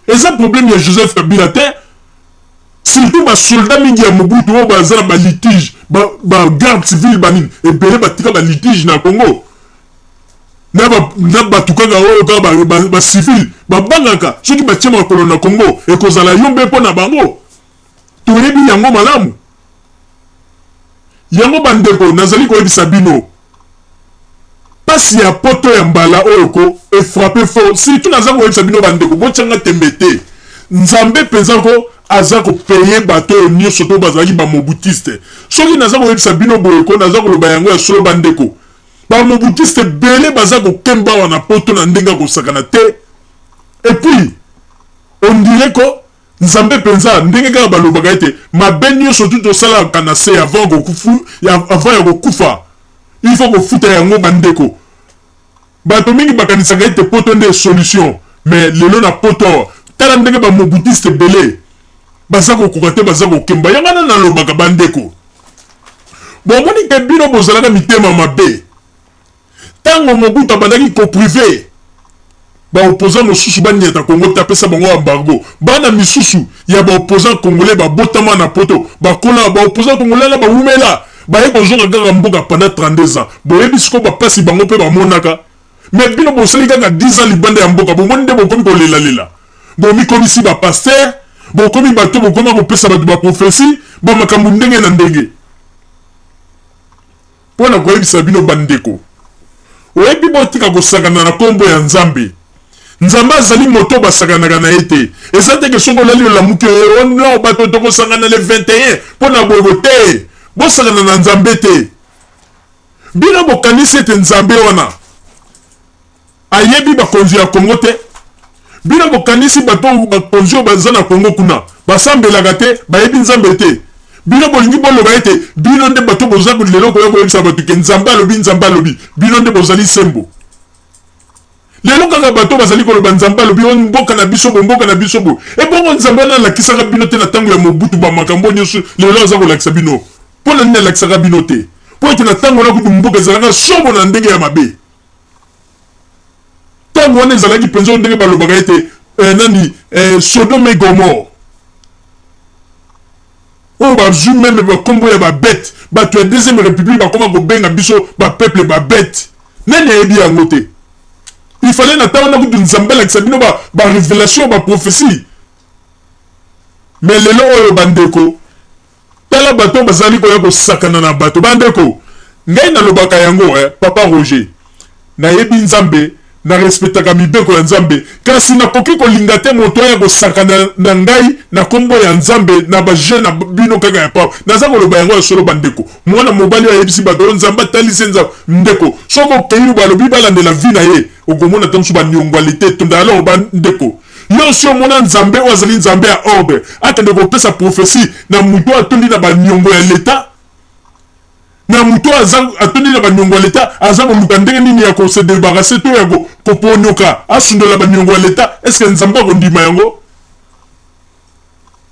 Eza problème ya Joseph Kabila te. Surtout basoldat mingi ya Mobutu oyo baza na balitige, bagarde civile, banini ebele batika balitige na Congo na bato kaka oyo kaka bacivile. Babangaka soki batie makolo na Congo, ekozala yo mpe mpo na bango. Toyebi yango malamu yango. Bandeko, nazali koyebisa bino, mpasi ya Poto ya mbala oyo ko efrappe fort. Surtout naza koyebisa bino, bandeko, botianga tembe te, Nzambe mpenza ko aza kopeye bato oyo nyonso to bazalaki bamobutiste. Soki naza koyebisa bino boye ko, naza koloba yango ya solo. Bandeko, bamobutiste ebele baza kokemba awa na Poto na ndenge ya kosakana te. Et puis on dirait ko Nzambe mpenza, ndenge kaka balobaka ete mabe nyonso tu tosalaka na se avant ya kokufa, il faut kofuta yango. Bandeko, bato mingi bakanisaka ete Poto nde solution, mais lelo na Poto awa, tala ndenge bamobutiste ebele baza kokoka te, baza kokemba. Yango wana nalobaka, bandeko, bomoni ke bino bozalaka mitema mabe. Ntango Mobutu abandaki kopriver baopposant mosusu baniata Kongo te, apesa bango embargo. Bana misusu ya baopposant congolais babotama na Poto, bakola baopposant congolais na bawumela, baye kozonga kaka mboka pendant 32 ans. Boyebi sikoyo bapasi bango mpe bamonaka. Mais bino bosali kaka 10 ans libanda ya mboka, bomoni nde bokomi kolelalela, bomikomisi bapasteur, bokomi bato, bokoma kopesa bato baprophétie, bamakambo ndenge na ndenge. Mpo na koyebisa bino, bandeko, oyebi, botika kosakana na nkombo ya Nzambe. Nzambe azali moto basakanaka na ye te. Eza te ke soki olali, olamuki, no bato tokosangana le 21 mpo na boyebo te. Bosakana na Nzambe te. Bino bokanisi ete Nzambe wana ayebi bakonzi ya Kongo te? Bino bokanisi bato, bakonzi oyo baza na Kongo kuna, basambelaka te, bayebi Nzambe te? Bino bolingi boloba ete bino nde bato boza lelo koya koyebisa bato ke Nzambe alobi, Nzambe alobi. Bino nde bozali sembo. Lelo kaka bato bazali koloba Nzambe alobi, o mboka na biso bo, mboka na biso bo. Ebongo Nzambe wana alakisaka bino te na ntango ya Mobutu? Bamakambo nyonso lelo aza kolakisa bino, mpo na nini alakisaka bino te? Mpo ete na ntango wana kutu mboka ezalaka somo na ndenge ya mabe. Ntango wana ezalaki mpenza ndenge balobaka ete nani, Sodome et Gomorrhe, oyo bazwi même bakombo ya babêtes. Bato ya deuxième république bakoma kobenga biso bapeuple babêtes. Nani ayebi yango te? Il fallait na ntango wana kutu Nzambe alakisa bino barévélation, baprophétie. Mais lelo oyo, bandeko, tala bato bazali koya kosakana na bato. Bandeko, ngai nalobaka yango, papa Roger, nayebi Nzambe, narespectaka mibeko ya Nzambe, kasi nakoki kolinga te moto aya kosakana na ngai na nkombo ya Nzambe na bajeune na bino kaka ya papa. Naza koloba yango ya solo. Bandeko, mwana mobali oyo ayebisi bato oyo Nzambe atalisi Nzambe, ndeko, soki okei, balobi balandela vie na ye, okomona ta mosusu baniongoale te tonda. Alors bandeko, yo si omona Nzambe oyo azali Nzambe ya ordre akende kopesa prophétie na moto oyo atondi na baniongo ya leta, na moto oyo atondi na baniongo ya leta, aza koluka ndenge nini ya kose débarrasser to ya koponyoka, asundola baniongo ya leta? Est-ce Nzambe akondima yango?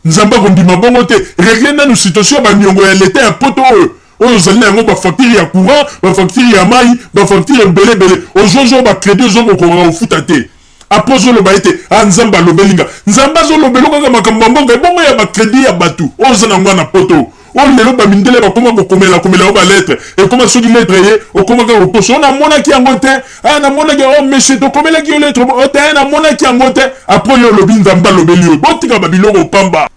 Nzambe akondima bongo te. Règle nanu situation ya baniongo ya leta ya Poto oyo oyo ozali na yango, bafacture ya courant, bafacture ya mai, bafacture ebele ebele, ozozwa bacrédit, ozokokoka kofuta te. Après ozoloba ete a Nzambe alobeli nga. Nzambe azolobela kaka makambo ya mboka? Ebongo ya bacrédit ya bato oyo oza nango na Poto, oyo lelo bamindele bakoma kokomela komela yo balettre, ekoma soki lettre ye okoma kaka kokosa: "O namonaki yango te, a namonaki, o monsieur, tokomelaki yo lettre o te, namonaki yango te." Après yo olobi Nzambe alobeli yo. Botika babiloko pamba,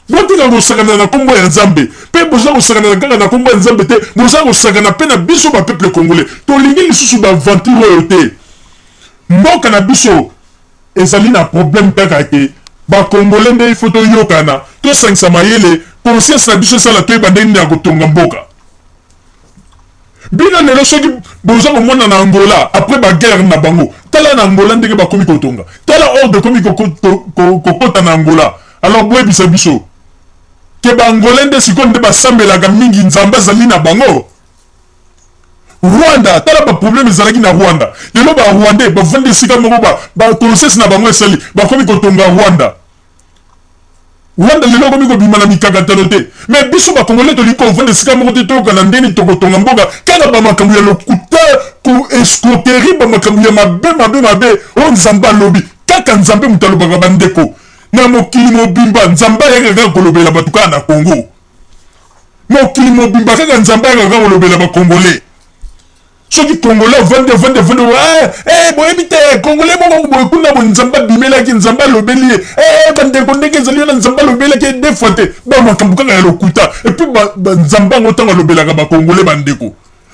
botika kosakana na nkombo ya Nzambe. Mpe boza kosakana kaka na nkombo ya Nzambe te, boza kosakana mpe na biso bapeuple congolais. Tolingi lisusu baaventure oyo te. Mboka na biso ezali na problème kaka ke bacongolais nde ifo toyokana, tosangisa mayele, conscience na biso esala, toyeba ndenge nini ya kotonga mboka. Bino lelo soki boza komona na Angola, après baguerre na bango, tala na Angola ndenge bakomi kotonga, tala ordre ekomi kokota na Angola. Alors boyebisa biso. Ke ba Angolais nde sikoyo nde basambelaka mingi, Nzambe azali na bango. Rwanda, tala ba problème ezalaki na Rwanda. Lelo ba Rwandais bavandi esika moko, ba ba conscience na bango esali, bakomi kotonga Rwanda. Rwanda lelo ekomi kobima na mikakatano te. Mais biso ba Congolais tolingi kovanda esika moko te, toyokana ndenge nini tokotonga mboka, kaka ba makambo ya lokuta, ko escroquerie, ba makambo ya mabe mabe mabe oyo Nzambe alobi. Kaka Nzambe moto alobaka ba ndeko. Na mokili mobimba Nzambe ayaka kaka kolobela bato kaka na Congo. Mokili mobimba kaka Nzambe ayaka kaka kolobela ba Congolais. Soki Congolais avandi avandi avandi, eh, eh, boyebi te Congolais moko boye kuna boye, Nzambe abimelaki, Nzambe alobeli ye, eh, bandeko ndenge ezali wana, Nzambe alobelaki ye deux fois te. Ba makambo kaka ya lokuta. Et puis ba, ba Nzambe yango ntango alobelaka ba Congolais, bandeko,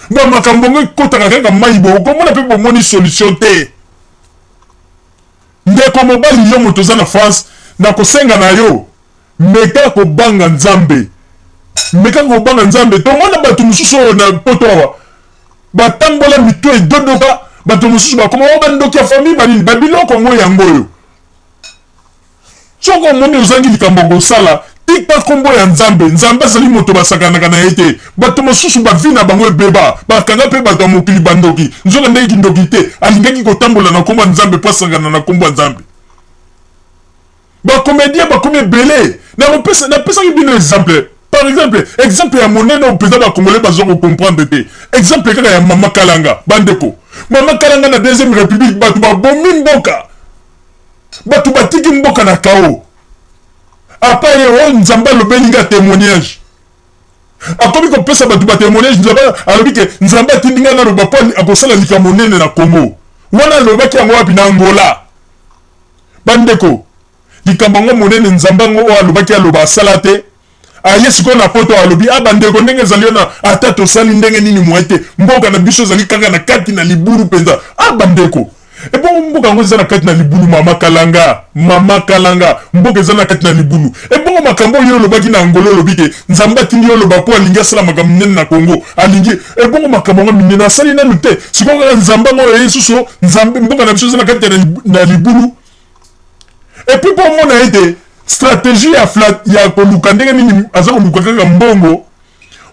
ba makambo yango ekotaka kaka mai, boye okomona mpe bomoni solution te. Ndeko mobali, yo moto oza na France, nakosenga na yo, meka kobanga Nzambe. Meka kobanga Nzambe. Tomona bato mosusu oyo na poto awa batambola mito edodoka, bato mosusu bakoma oyo bandoki ya famille, banini, babiloko yango yango oyo. Soki omoni ozangi likambo ya kosala, tika nkombo ya Nzambe. Nzambe azali moto basakanaka na ye te. Bato mosusu ba vie na bango ebeba, bakanga mpe bato ya mokili bandoki, nzoka ndenge kindoki te, alingaki kotambola na nkombo ya Nzambe mpo asangana na nkombo ya Nzambe. Ba comediens bakomi ebele. Nakopesa, napesaki bino exemple. Par exemple, exemple ya monene oyo mpenza ba Congolais baza ko comprendre te. Exemple kaka ya Mama Kalanga, bandeko. Mama Kalanga na deuxième République, bato babomi mboka. Bato batiki mboka na chaos. Apa ye oyo Nzambe alobeli nga témoignage. Akomi kopesa bato ba témoignage, Nzambe alobi ke Nzambe atindi nga naloba mpo akosala likambo monene na Congo. Wana alobaki yango wapi? Na Angola. Bandeko, likambo yango monene Nzambe yango oyo alobaki aloba asala te. Aye sikoyo na poto alobi, ah bandeko, ndenge ezali wana, ata tosali ndenge nini moye te, mboka na biso ezali kaka na kati na libulu mpenza. Ah bandeko, ebongo mboka yango eza na kati na libulu? Mama Kalanga, Mama Kalanga, mboka eza na kati na libulu. Ebongo makambo oyo olobaki na Angola, olobi ke Nzambe atindi yo oloba mpo alingi asala makambo minene na Congo, alingi ebongo makambo yango minene asali nanu te. Sikoyo kaka Nzambe yango oyo lisusu, Nzambe, mboka na biso eza na kati na libulu. Et puis mpo omona ete stratégie ya ya koluka ndenge nini aza koluka kaka mbongo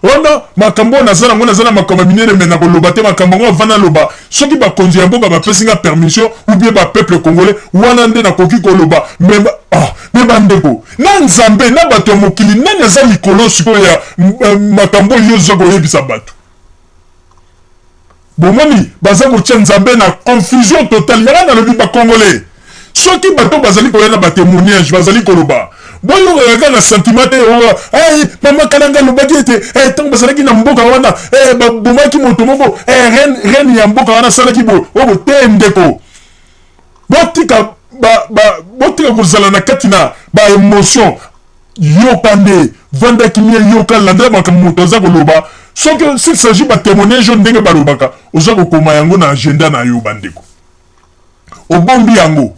wana, makambo oyo naza nango, naza na makambo ya minene, me nakoloba te makambo yango avant naloba. Soki bakonzi ya mboka bapesi nga permission ou bien ba peuple congolais, wana nde nakoki koloba. Me ah, me bandeko, na Nzambe na bato ya mokili, nani aza likolo sikoyo ya makambo oyo oza koyebisa bato? Bomoni, baza kotia Nzambe na confusion totale. Yanga nalobi, ba Congolais, soki bato bazali koya na ba témoignage, bazali koloba, boyokaka kaka na sentiment te. Oyo hey, Mama Kalanga alobaki ete hey, ntango bazalaki na mboka wana hey, babomaki moto moko hey, reine ya mboka wana asalaki boye oyo te. Ndeko, botika botika kozala na kati na ba émotion. Yoka nde, vanda kimia, yoka, landela makambo moto aza koloba. Soki s'il s'agit ba témoignage oyo ndenge balobaka, oza kokoma yango na agenda na yo, bandeko, obombi yango,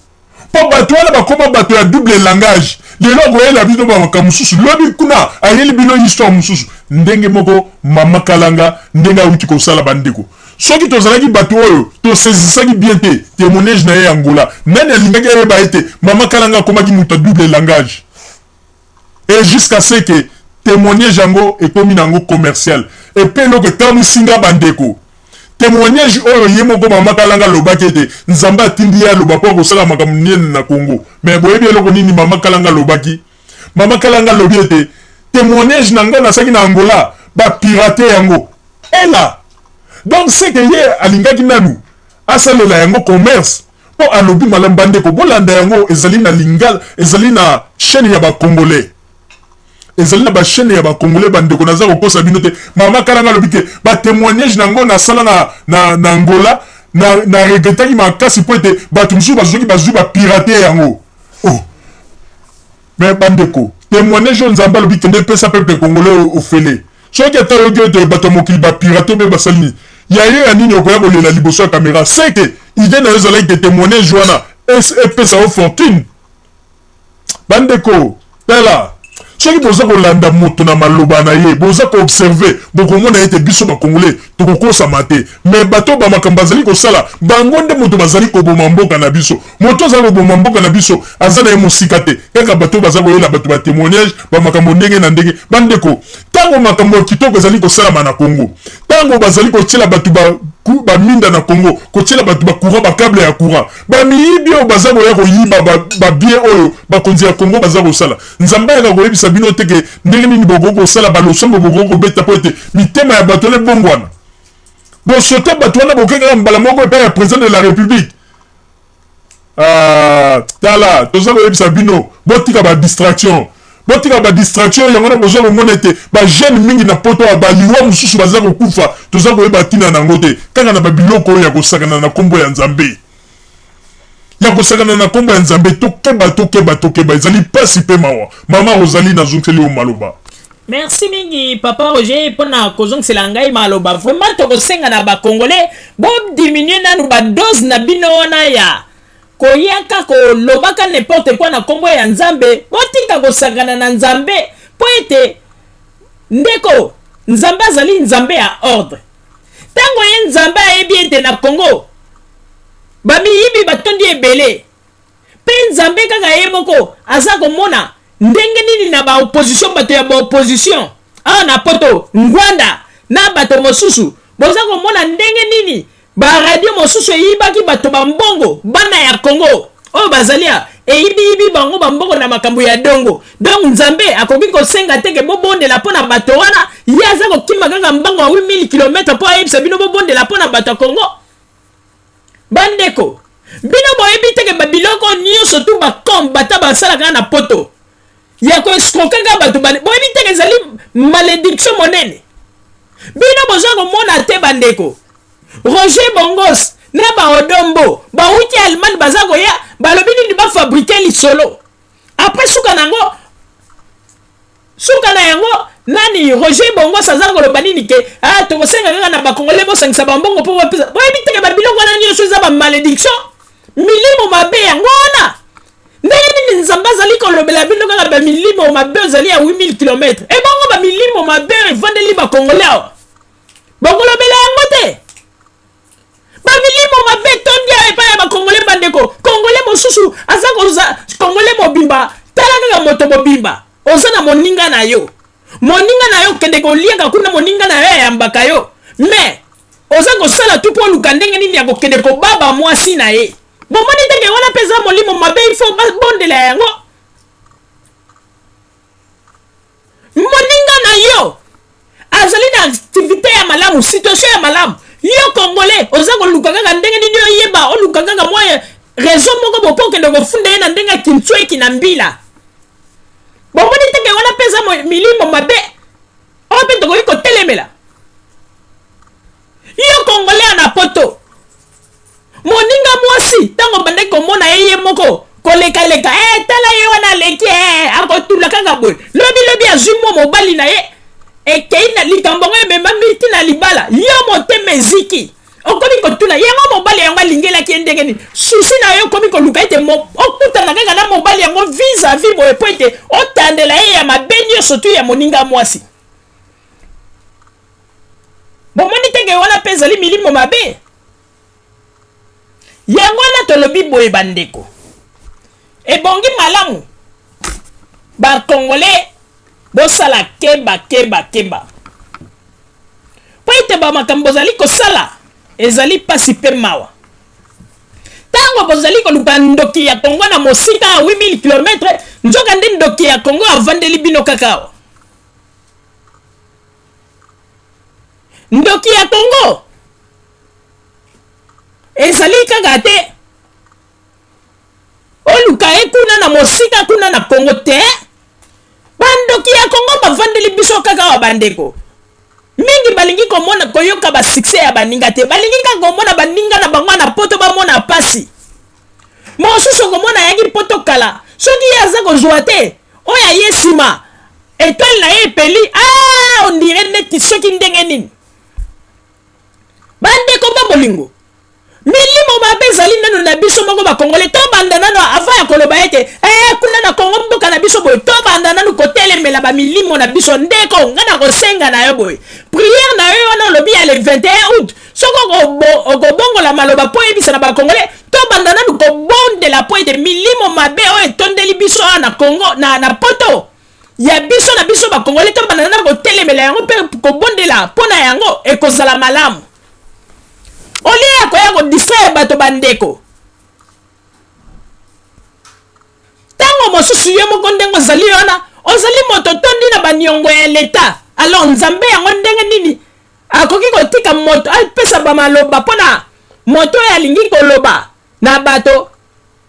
mpo bato wana bakoma bato ya double langage. Lelo akoyela bino bamakambo mosusu, lobi kuna ayeli bino histoire mosusu. Ndenge moko Mama Kalanga ndenge awuti kosala, bandeko, soki tozalaki bato oyo tosezisaki bien te témoignage na ye ya Angola, nani alingaki ayeba ete Mama Kalanga akomaki moto ya double langage? Et jusqu'à ce que témoignage yango ekomi na yango commercial. Et pe eloko ekamwisi nga, bandeko, témoignage oyo ye moko Mama Kalanga alobaki ete Nzambe atindi ye aloba mpo akosala makambo minene na Congo. Mais boyebi eloko nini Mama Kalanga alobaki? Mama Kalanga alobi ete témoignage na ngai nasalaki na Angola, bapirate yango. Ela donc c'est que ye alingaki nanu asalela yango commerce, mpo alobi malamu. Bandeko, bolanda yango, ezali na lingala, ezali na chaîne ya bacongolais, ezali na bachaîne ya bacongolais. Bandeko, naza kokosa bino te. Mama Kalanga alobi ke batémoignage na yango nasala na Angola, na regretaki makasi mpo ete bato mosusu bazwaki, bazwi, bapirate yango. Oh, mais bandeko, témoignage oyo Nzambe alobi kende epesa peuple congolais ofele, soki ata oyoki ete bato ya mokili bapirate mpe basali nini ya yo ya nini, okoya kolela liboso ya caméra. C'est que idée na yo ezalaki ke témoignage wana epesa yo fortune. Bandeko, tala. Soki boza kolanda moto na maloba na ye, boza ko observer, bokomona ete biso ba Congolais tokokosama te. Mais bato oyo ba makambo bazali kosala, bango nde moto bazali koboma mboka na biso. Moto azali koboma mboka na biso aza na ye mosika te. Kaka bato oyo baza koyela bato ba temoignages, ba makambo ndenge na ndenge. Bandeko, tango makambo ya kitoko ezali kosalama na Congo, tango bazali kotiela bato ba ba minda na Congo, kotiela bato ba courant, ba cable ya courant, ba miyibi oyo baza koya koyiba ba, ba bien oyo bakonzi ya Congo baza kosala. Nzambe ayaka koyebisa bino te ke ndenge nini bokoki kosala ba losambo bokoki kobeta mpo ete mitema ya bato wana ebongwana. Bosote bato wana boke kaka mbala moko epai ya president de la Republique. Ah, tala, toza koyebisa bino, botika ba distraction. Botika ba distraction yango wana boza komona ete ba jeune mingi na poto awa ba liwa mosusu baza kokufa, toza koyeba ntina na yango te, kaka na ba biloko oyo ya kosakana na kombo ya Nzambe. Ya kosakana na kombo ya Nzambe, tokeba, tokeba, tokeba, ezali pasi pe mawa. Mama Rosalie, nazongiseli yo maloba. Merci mingi papa Roger pona kozongisela ngai maloba. Vraiment tokosenga na ba congolais bo diminuer nanu ba dose na bino wana ya koyaka kolobaka n'importe quoi na kombo ya Nzambe. Botika kosakana na Nzambe po ete ndeko Nzambe azali Nzambe ya ordre. Tango ye Nzambe ayebi ete na Congo ba miyibi batondi ebele pe Nzambe kaka ye moko aza komona Ndenge nini na ba opposition bato ya ba opposition awa na poto Ngwanda na bato mosusu boza komona ndenge nini ba radio mosusu eyibaki bato ba mbongo bana ya Congo oyo bazali awa eyibiyibi bango ba mbongo na makambo ya dongo donc Nzambe akoki kosenga te ke bobondela mpo na bato wana ye aza kokima kaka mbango ya 8000 km mpo ayebisa bino bobondela mpo na bato ya Congo. Bandeko, bino boyebi te ke ba biloko nyonso tu ba combattants basalaka na poto ya ko escroquer kaka bato bane, boyebi te ke ezali malediction monene. Bino boza komona te bandeko, Roger Bongos na ba Odombo bawuti Allemagne baza koya, balobi nini ba fabriquer lisolo après suka nango Suka na yango nani Roger Bongos aza koloba nini ke ah tokosenga kaka na ba congolais bosangisa ba mbongo po bapesa. Boyebi te ke ba biloko wana nyonso eza ba malediction, milimo mabe yango wana. Ndenge nini Nzambe azali kolobela bino kaka ba milimo mabe ozali ya 8000 km ebongo ba milimo mabe evandeli ba congolais awa bokolobela yango te? Ba milimo mabe etondi awa epai ya ba congolais bandeko. Congolais mosusu aza koza congolais mobimba, tala kaka moto mobimba oza na moninga na yo, moninga na yo kende koliaka kuna, moninga na yo ayambaka yo mais oza kosala tu mpo oluka ndenge nini ya kokende kobaba mwasi na ye. Bomoni ndenge wana mpe eza molimo mabe, il faut babondela yango. Moninga na yo azali na activite ya malamu, situation ya malamu, yo congolais oza koluka kaka ndenge nini oyeba, oluka kaka mwa raison moko bopo okende kofunda ye na ndenge ya kintsweki na mbila. Bomoni te ke wana mpe eza milimo mabe oyo mpe tokoki kotelemela. Yo congolais na poto, moninga mwasi ntango obandaki komona ye ye moko kolekaleka, eh, tala ye wana aleki, eh, akotula kaka boye, lobi lobi azwi mwa mobali na ye ekei na likambo yango ememami ti na libala, yo motema eziki, okomi kotuna yango mobali yango alingelaki ye ndenge nini? Susi na yo okomi koluka ete okutana kaka na mobali yango vis-à-vis boye mpo ete otandela ye ya mabe nyonso tu ya moninga mwasi. Bomoni te ke wana mpe ezali milimo mabe? Yango wana tolobi boye bandeko, ebongi malamu ba congolais bosala keba keba keba, mpo ete ba makambo bozali kosala ezali pasi mpe mawa. Tango bozali koluka ndoki ya Congo na mosika ya 8000 km, nzoka nde ndoki ya Congo avandeli bino kaka awa. Ndoki ya Congo ezali kaka te oluka ye kuna na mosika kuna na Congo te. Bandoki ya Congo bavandeli biso kaka awa bandeko. Mingi balingi komona koyoka ba succès ya baninga te, balingi kaka komona baninga na bango na poto bamona pasi. Mosusu okomona ayaki poto kala, soki ye aza kozwa te, oyo aye nsima etoile na ye epeli, ah, on dirait neti soki ndenge nini. Bandeko ba bolingo, milimo mabe ezali nano na biso moko ba Congolais. Tobanda nano avant ya ya koloba ete eh, kuna na Kongo mboka na biso boye, tobanda nanu kotelemela bamilimo na biso. Ndeko, ngai nakosenga na yo boye, prière na yo wana olobi ya le 21 août, soki okobongola maloba mpo oyebisa na bakongole, tobanda nanu kobondela mpo ete milimo mabe oyo etondeli biso awa na Kongo, na poto ya biso na biso bakongole, tobanda nanu kotelemela yango mpe kobondela mpo na yango, ekozala malamu. Olie ya koya kodistraire bato, bandeko, ntango mosusu yo moko ndenge ozali wana, ozali moto tondi na baniongo ya leta. Alors Nzambe yango ndenge nini akoki kotika moto apesa bamaloba mpona moto oyo alingi koloba na bato,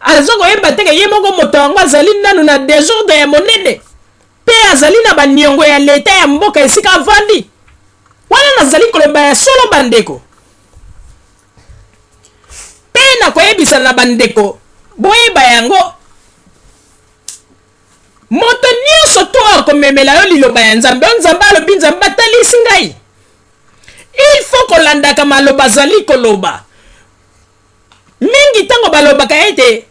aza koyeba teke ye moko moto yango azali nanu na désordre ya monene mpe azali na baniongo ya leta ya mboka esika avandi wana? Nazali koloba ya solo, bandeko, mpe nakoyebisa na bandeko, boyeba yango: moto nyonso to akomemela yo liloba ya Nzambe, oyo Nzambe alobi, Nzambe atalisi ngai, il faut kolandaka maloba azali koloba. Mingi ntango balobaka ete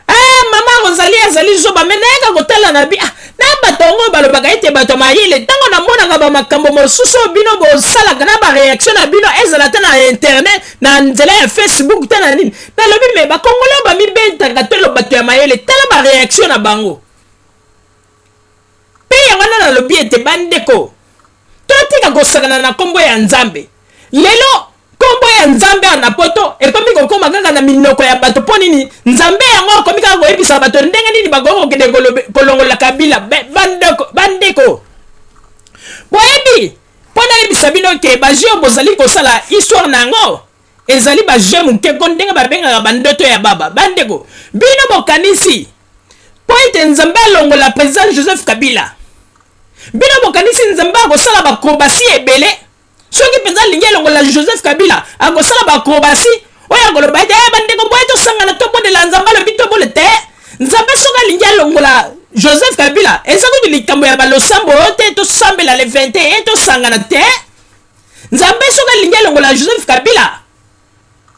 ah, mama Rosalie azali zoba, me nayaka kotala na bi ah, na bato yango balobaka ete bato ya mayele, ntango namonaka bamakambo mosusu oyo bino bosalaka na baréaction na bino, ezala te na internet, na nzela ya Facebook te, na nini, nalobi: me bakongole oyo bamibentaka tolo bato ya mayele, tala baréaction na bango. Mpe yango wana nalobi ete bandeko, totika kosakana na nkombo ya Nzambe. Lelo nkombo ya Nzambe awa na poto ekomi kokóma kaka na minoko ya bato. Mpo nini? Nzambe yango akomi kaka koyebisa bato ndenge nini bakoki kokende kolongola Kabila. Bandeko, bandeko, boyebi mpo nayebisa bino ke bajeu bozali kosala, histoire na yango ezali bajeu moke ko ndenge babengaka bandoto ya baba. Bandeko, bino bokanisi mpo ete Nzambe alongola président Joseph Kabila, bino bokanisi Nzambe akosala baacrobatie ebele? Soki mpenza alingi elongola Joseph Kabila, akosala baacrobatie oyo akoloba ete eh, bandeko, boye tosangana, tobondela, Nzambe alobi tobole te? Nzambe soki alingi alongola Joseph Kabila, eza kutu likambo ya balosambo oyo te, tosambela le 21, tosangana te. Nzambe soki alingi alongola Joseph Kabila,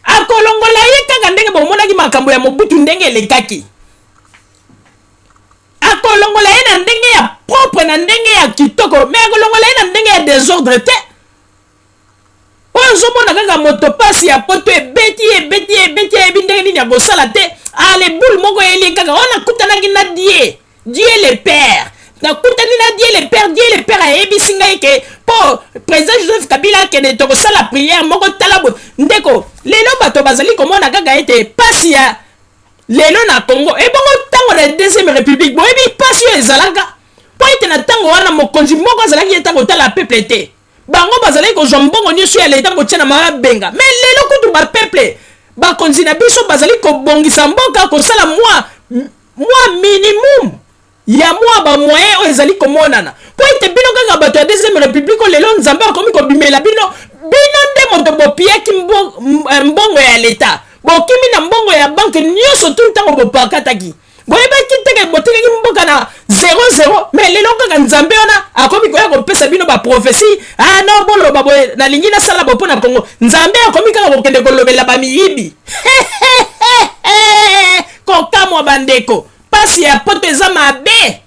akolongola ye kaka ndenge bomonaki makambo ya Mobutu ndenge elekaki. Akolongola ye na ndenge ya propre, na ndenge ya kitoko, me akolongola ye na ndenge ya désordre te. Oyo ozomona kaka moto, pasi ya poto ebeti, ebeti, ebeti, ayebi ndenge nini akosala te. Ale boule moko eyeli kaka oyo: nakutanaki na Dieu, Dieu le Père, nakutani na Dieu le Père, Dieu le Père ayebisi ngai ke mpo président Joseph Kabila akende, tokosala prière moko. Tala boye, ndeko, lelo bato bazali komona kaka ete pasi ya lelo na Congo. Ebongo ntango na deuxième république, boyebi pasi oyo ezalaka? Mpo ete na ntango wana mokonzi moko azalaki ye ntango otala peuple te, bango bazalaki kozwa mbongo nyonso ya leta kotia na mabenga. Me lelo kutu bapeuple, bakonzi na biso bazali kobongisa mboka, kosala mwa minimum ya mwa bamoyen oyo ezali komonana. Mpo ete bino kaka bato ya deuxième république oyo lelo Nzambe akomi kobimela bino, bino nde moto bopiaki mbongo ya leta, bokimi na mbongo ya banque nyonso tu. Ntango bopakataki, boyebaki teke botekaki mboka na 00. Me lelo kaka Nzambe wana akomi koya kopesa bino baprophétie: ah non, boloba boye, nalingi nasala bo mpo na Kongo. Nzambe akomi kaka kokende kolobela bamiyibi. Kokamwa, bandeko, pasi ya poto eza mabe,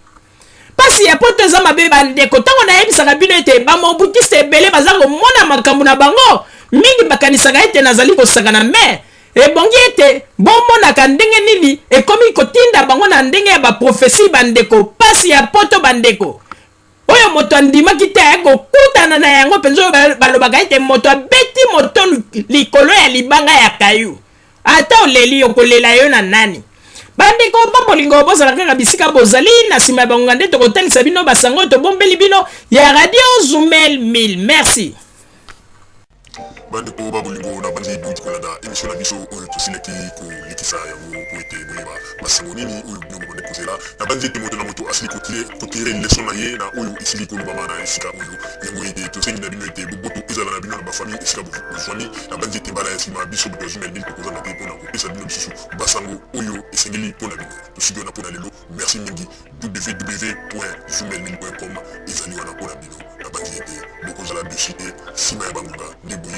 pasi ya poto eza mabe. Bandeko, ntango nayebisaka bino ete bamobutiste ebele baza komona makambo na bango mingi, bakanisaka ete nazali kosakana. Me ebongi ete bomonaka ndenge nini ekomi kotinda bango na ndenge ya baprophétie. Bandeko, pasi ya poto, bandeko, oyo moto andimaki te aya kokutana na yango mpenza. Oyo balobaka ete moto abeti moto likolo ya libanga ya kayu, ata oleli, okolela yo na nani? Bandeko babolingo, bozala kaka bisika bozali. Na nsima ya bangonga nde tokotalisa bino basango oyo tobombeli bino ya Radio Zumel 1000. Merci. Bandeko babolingo, na banzi bouti kolanda émission na biso oyo tosilaki kolekisa yango po ete boyeba basango nini oyo bino bobande kozela. Na banzi ete moto na moto asili kotirer leçon na ye na oyo esili kolobama na esika oyo. Yango ete tosengi na bino ete boboto ezala na bino na bafamille esika bozwami. Na banzi ete mbala ya nsima, biso bato ya Zumel 1000 tokozanga te mpona kopesa bino lisusu basango oyo esengeli mpo na bino. Tosiki wana mpo na lelo. Merci mingi. www.zumel1000.com ezali wana mpo na bino. Na banzi ete bokozala déçus te. Nsima ya bangonga nde boye.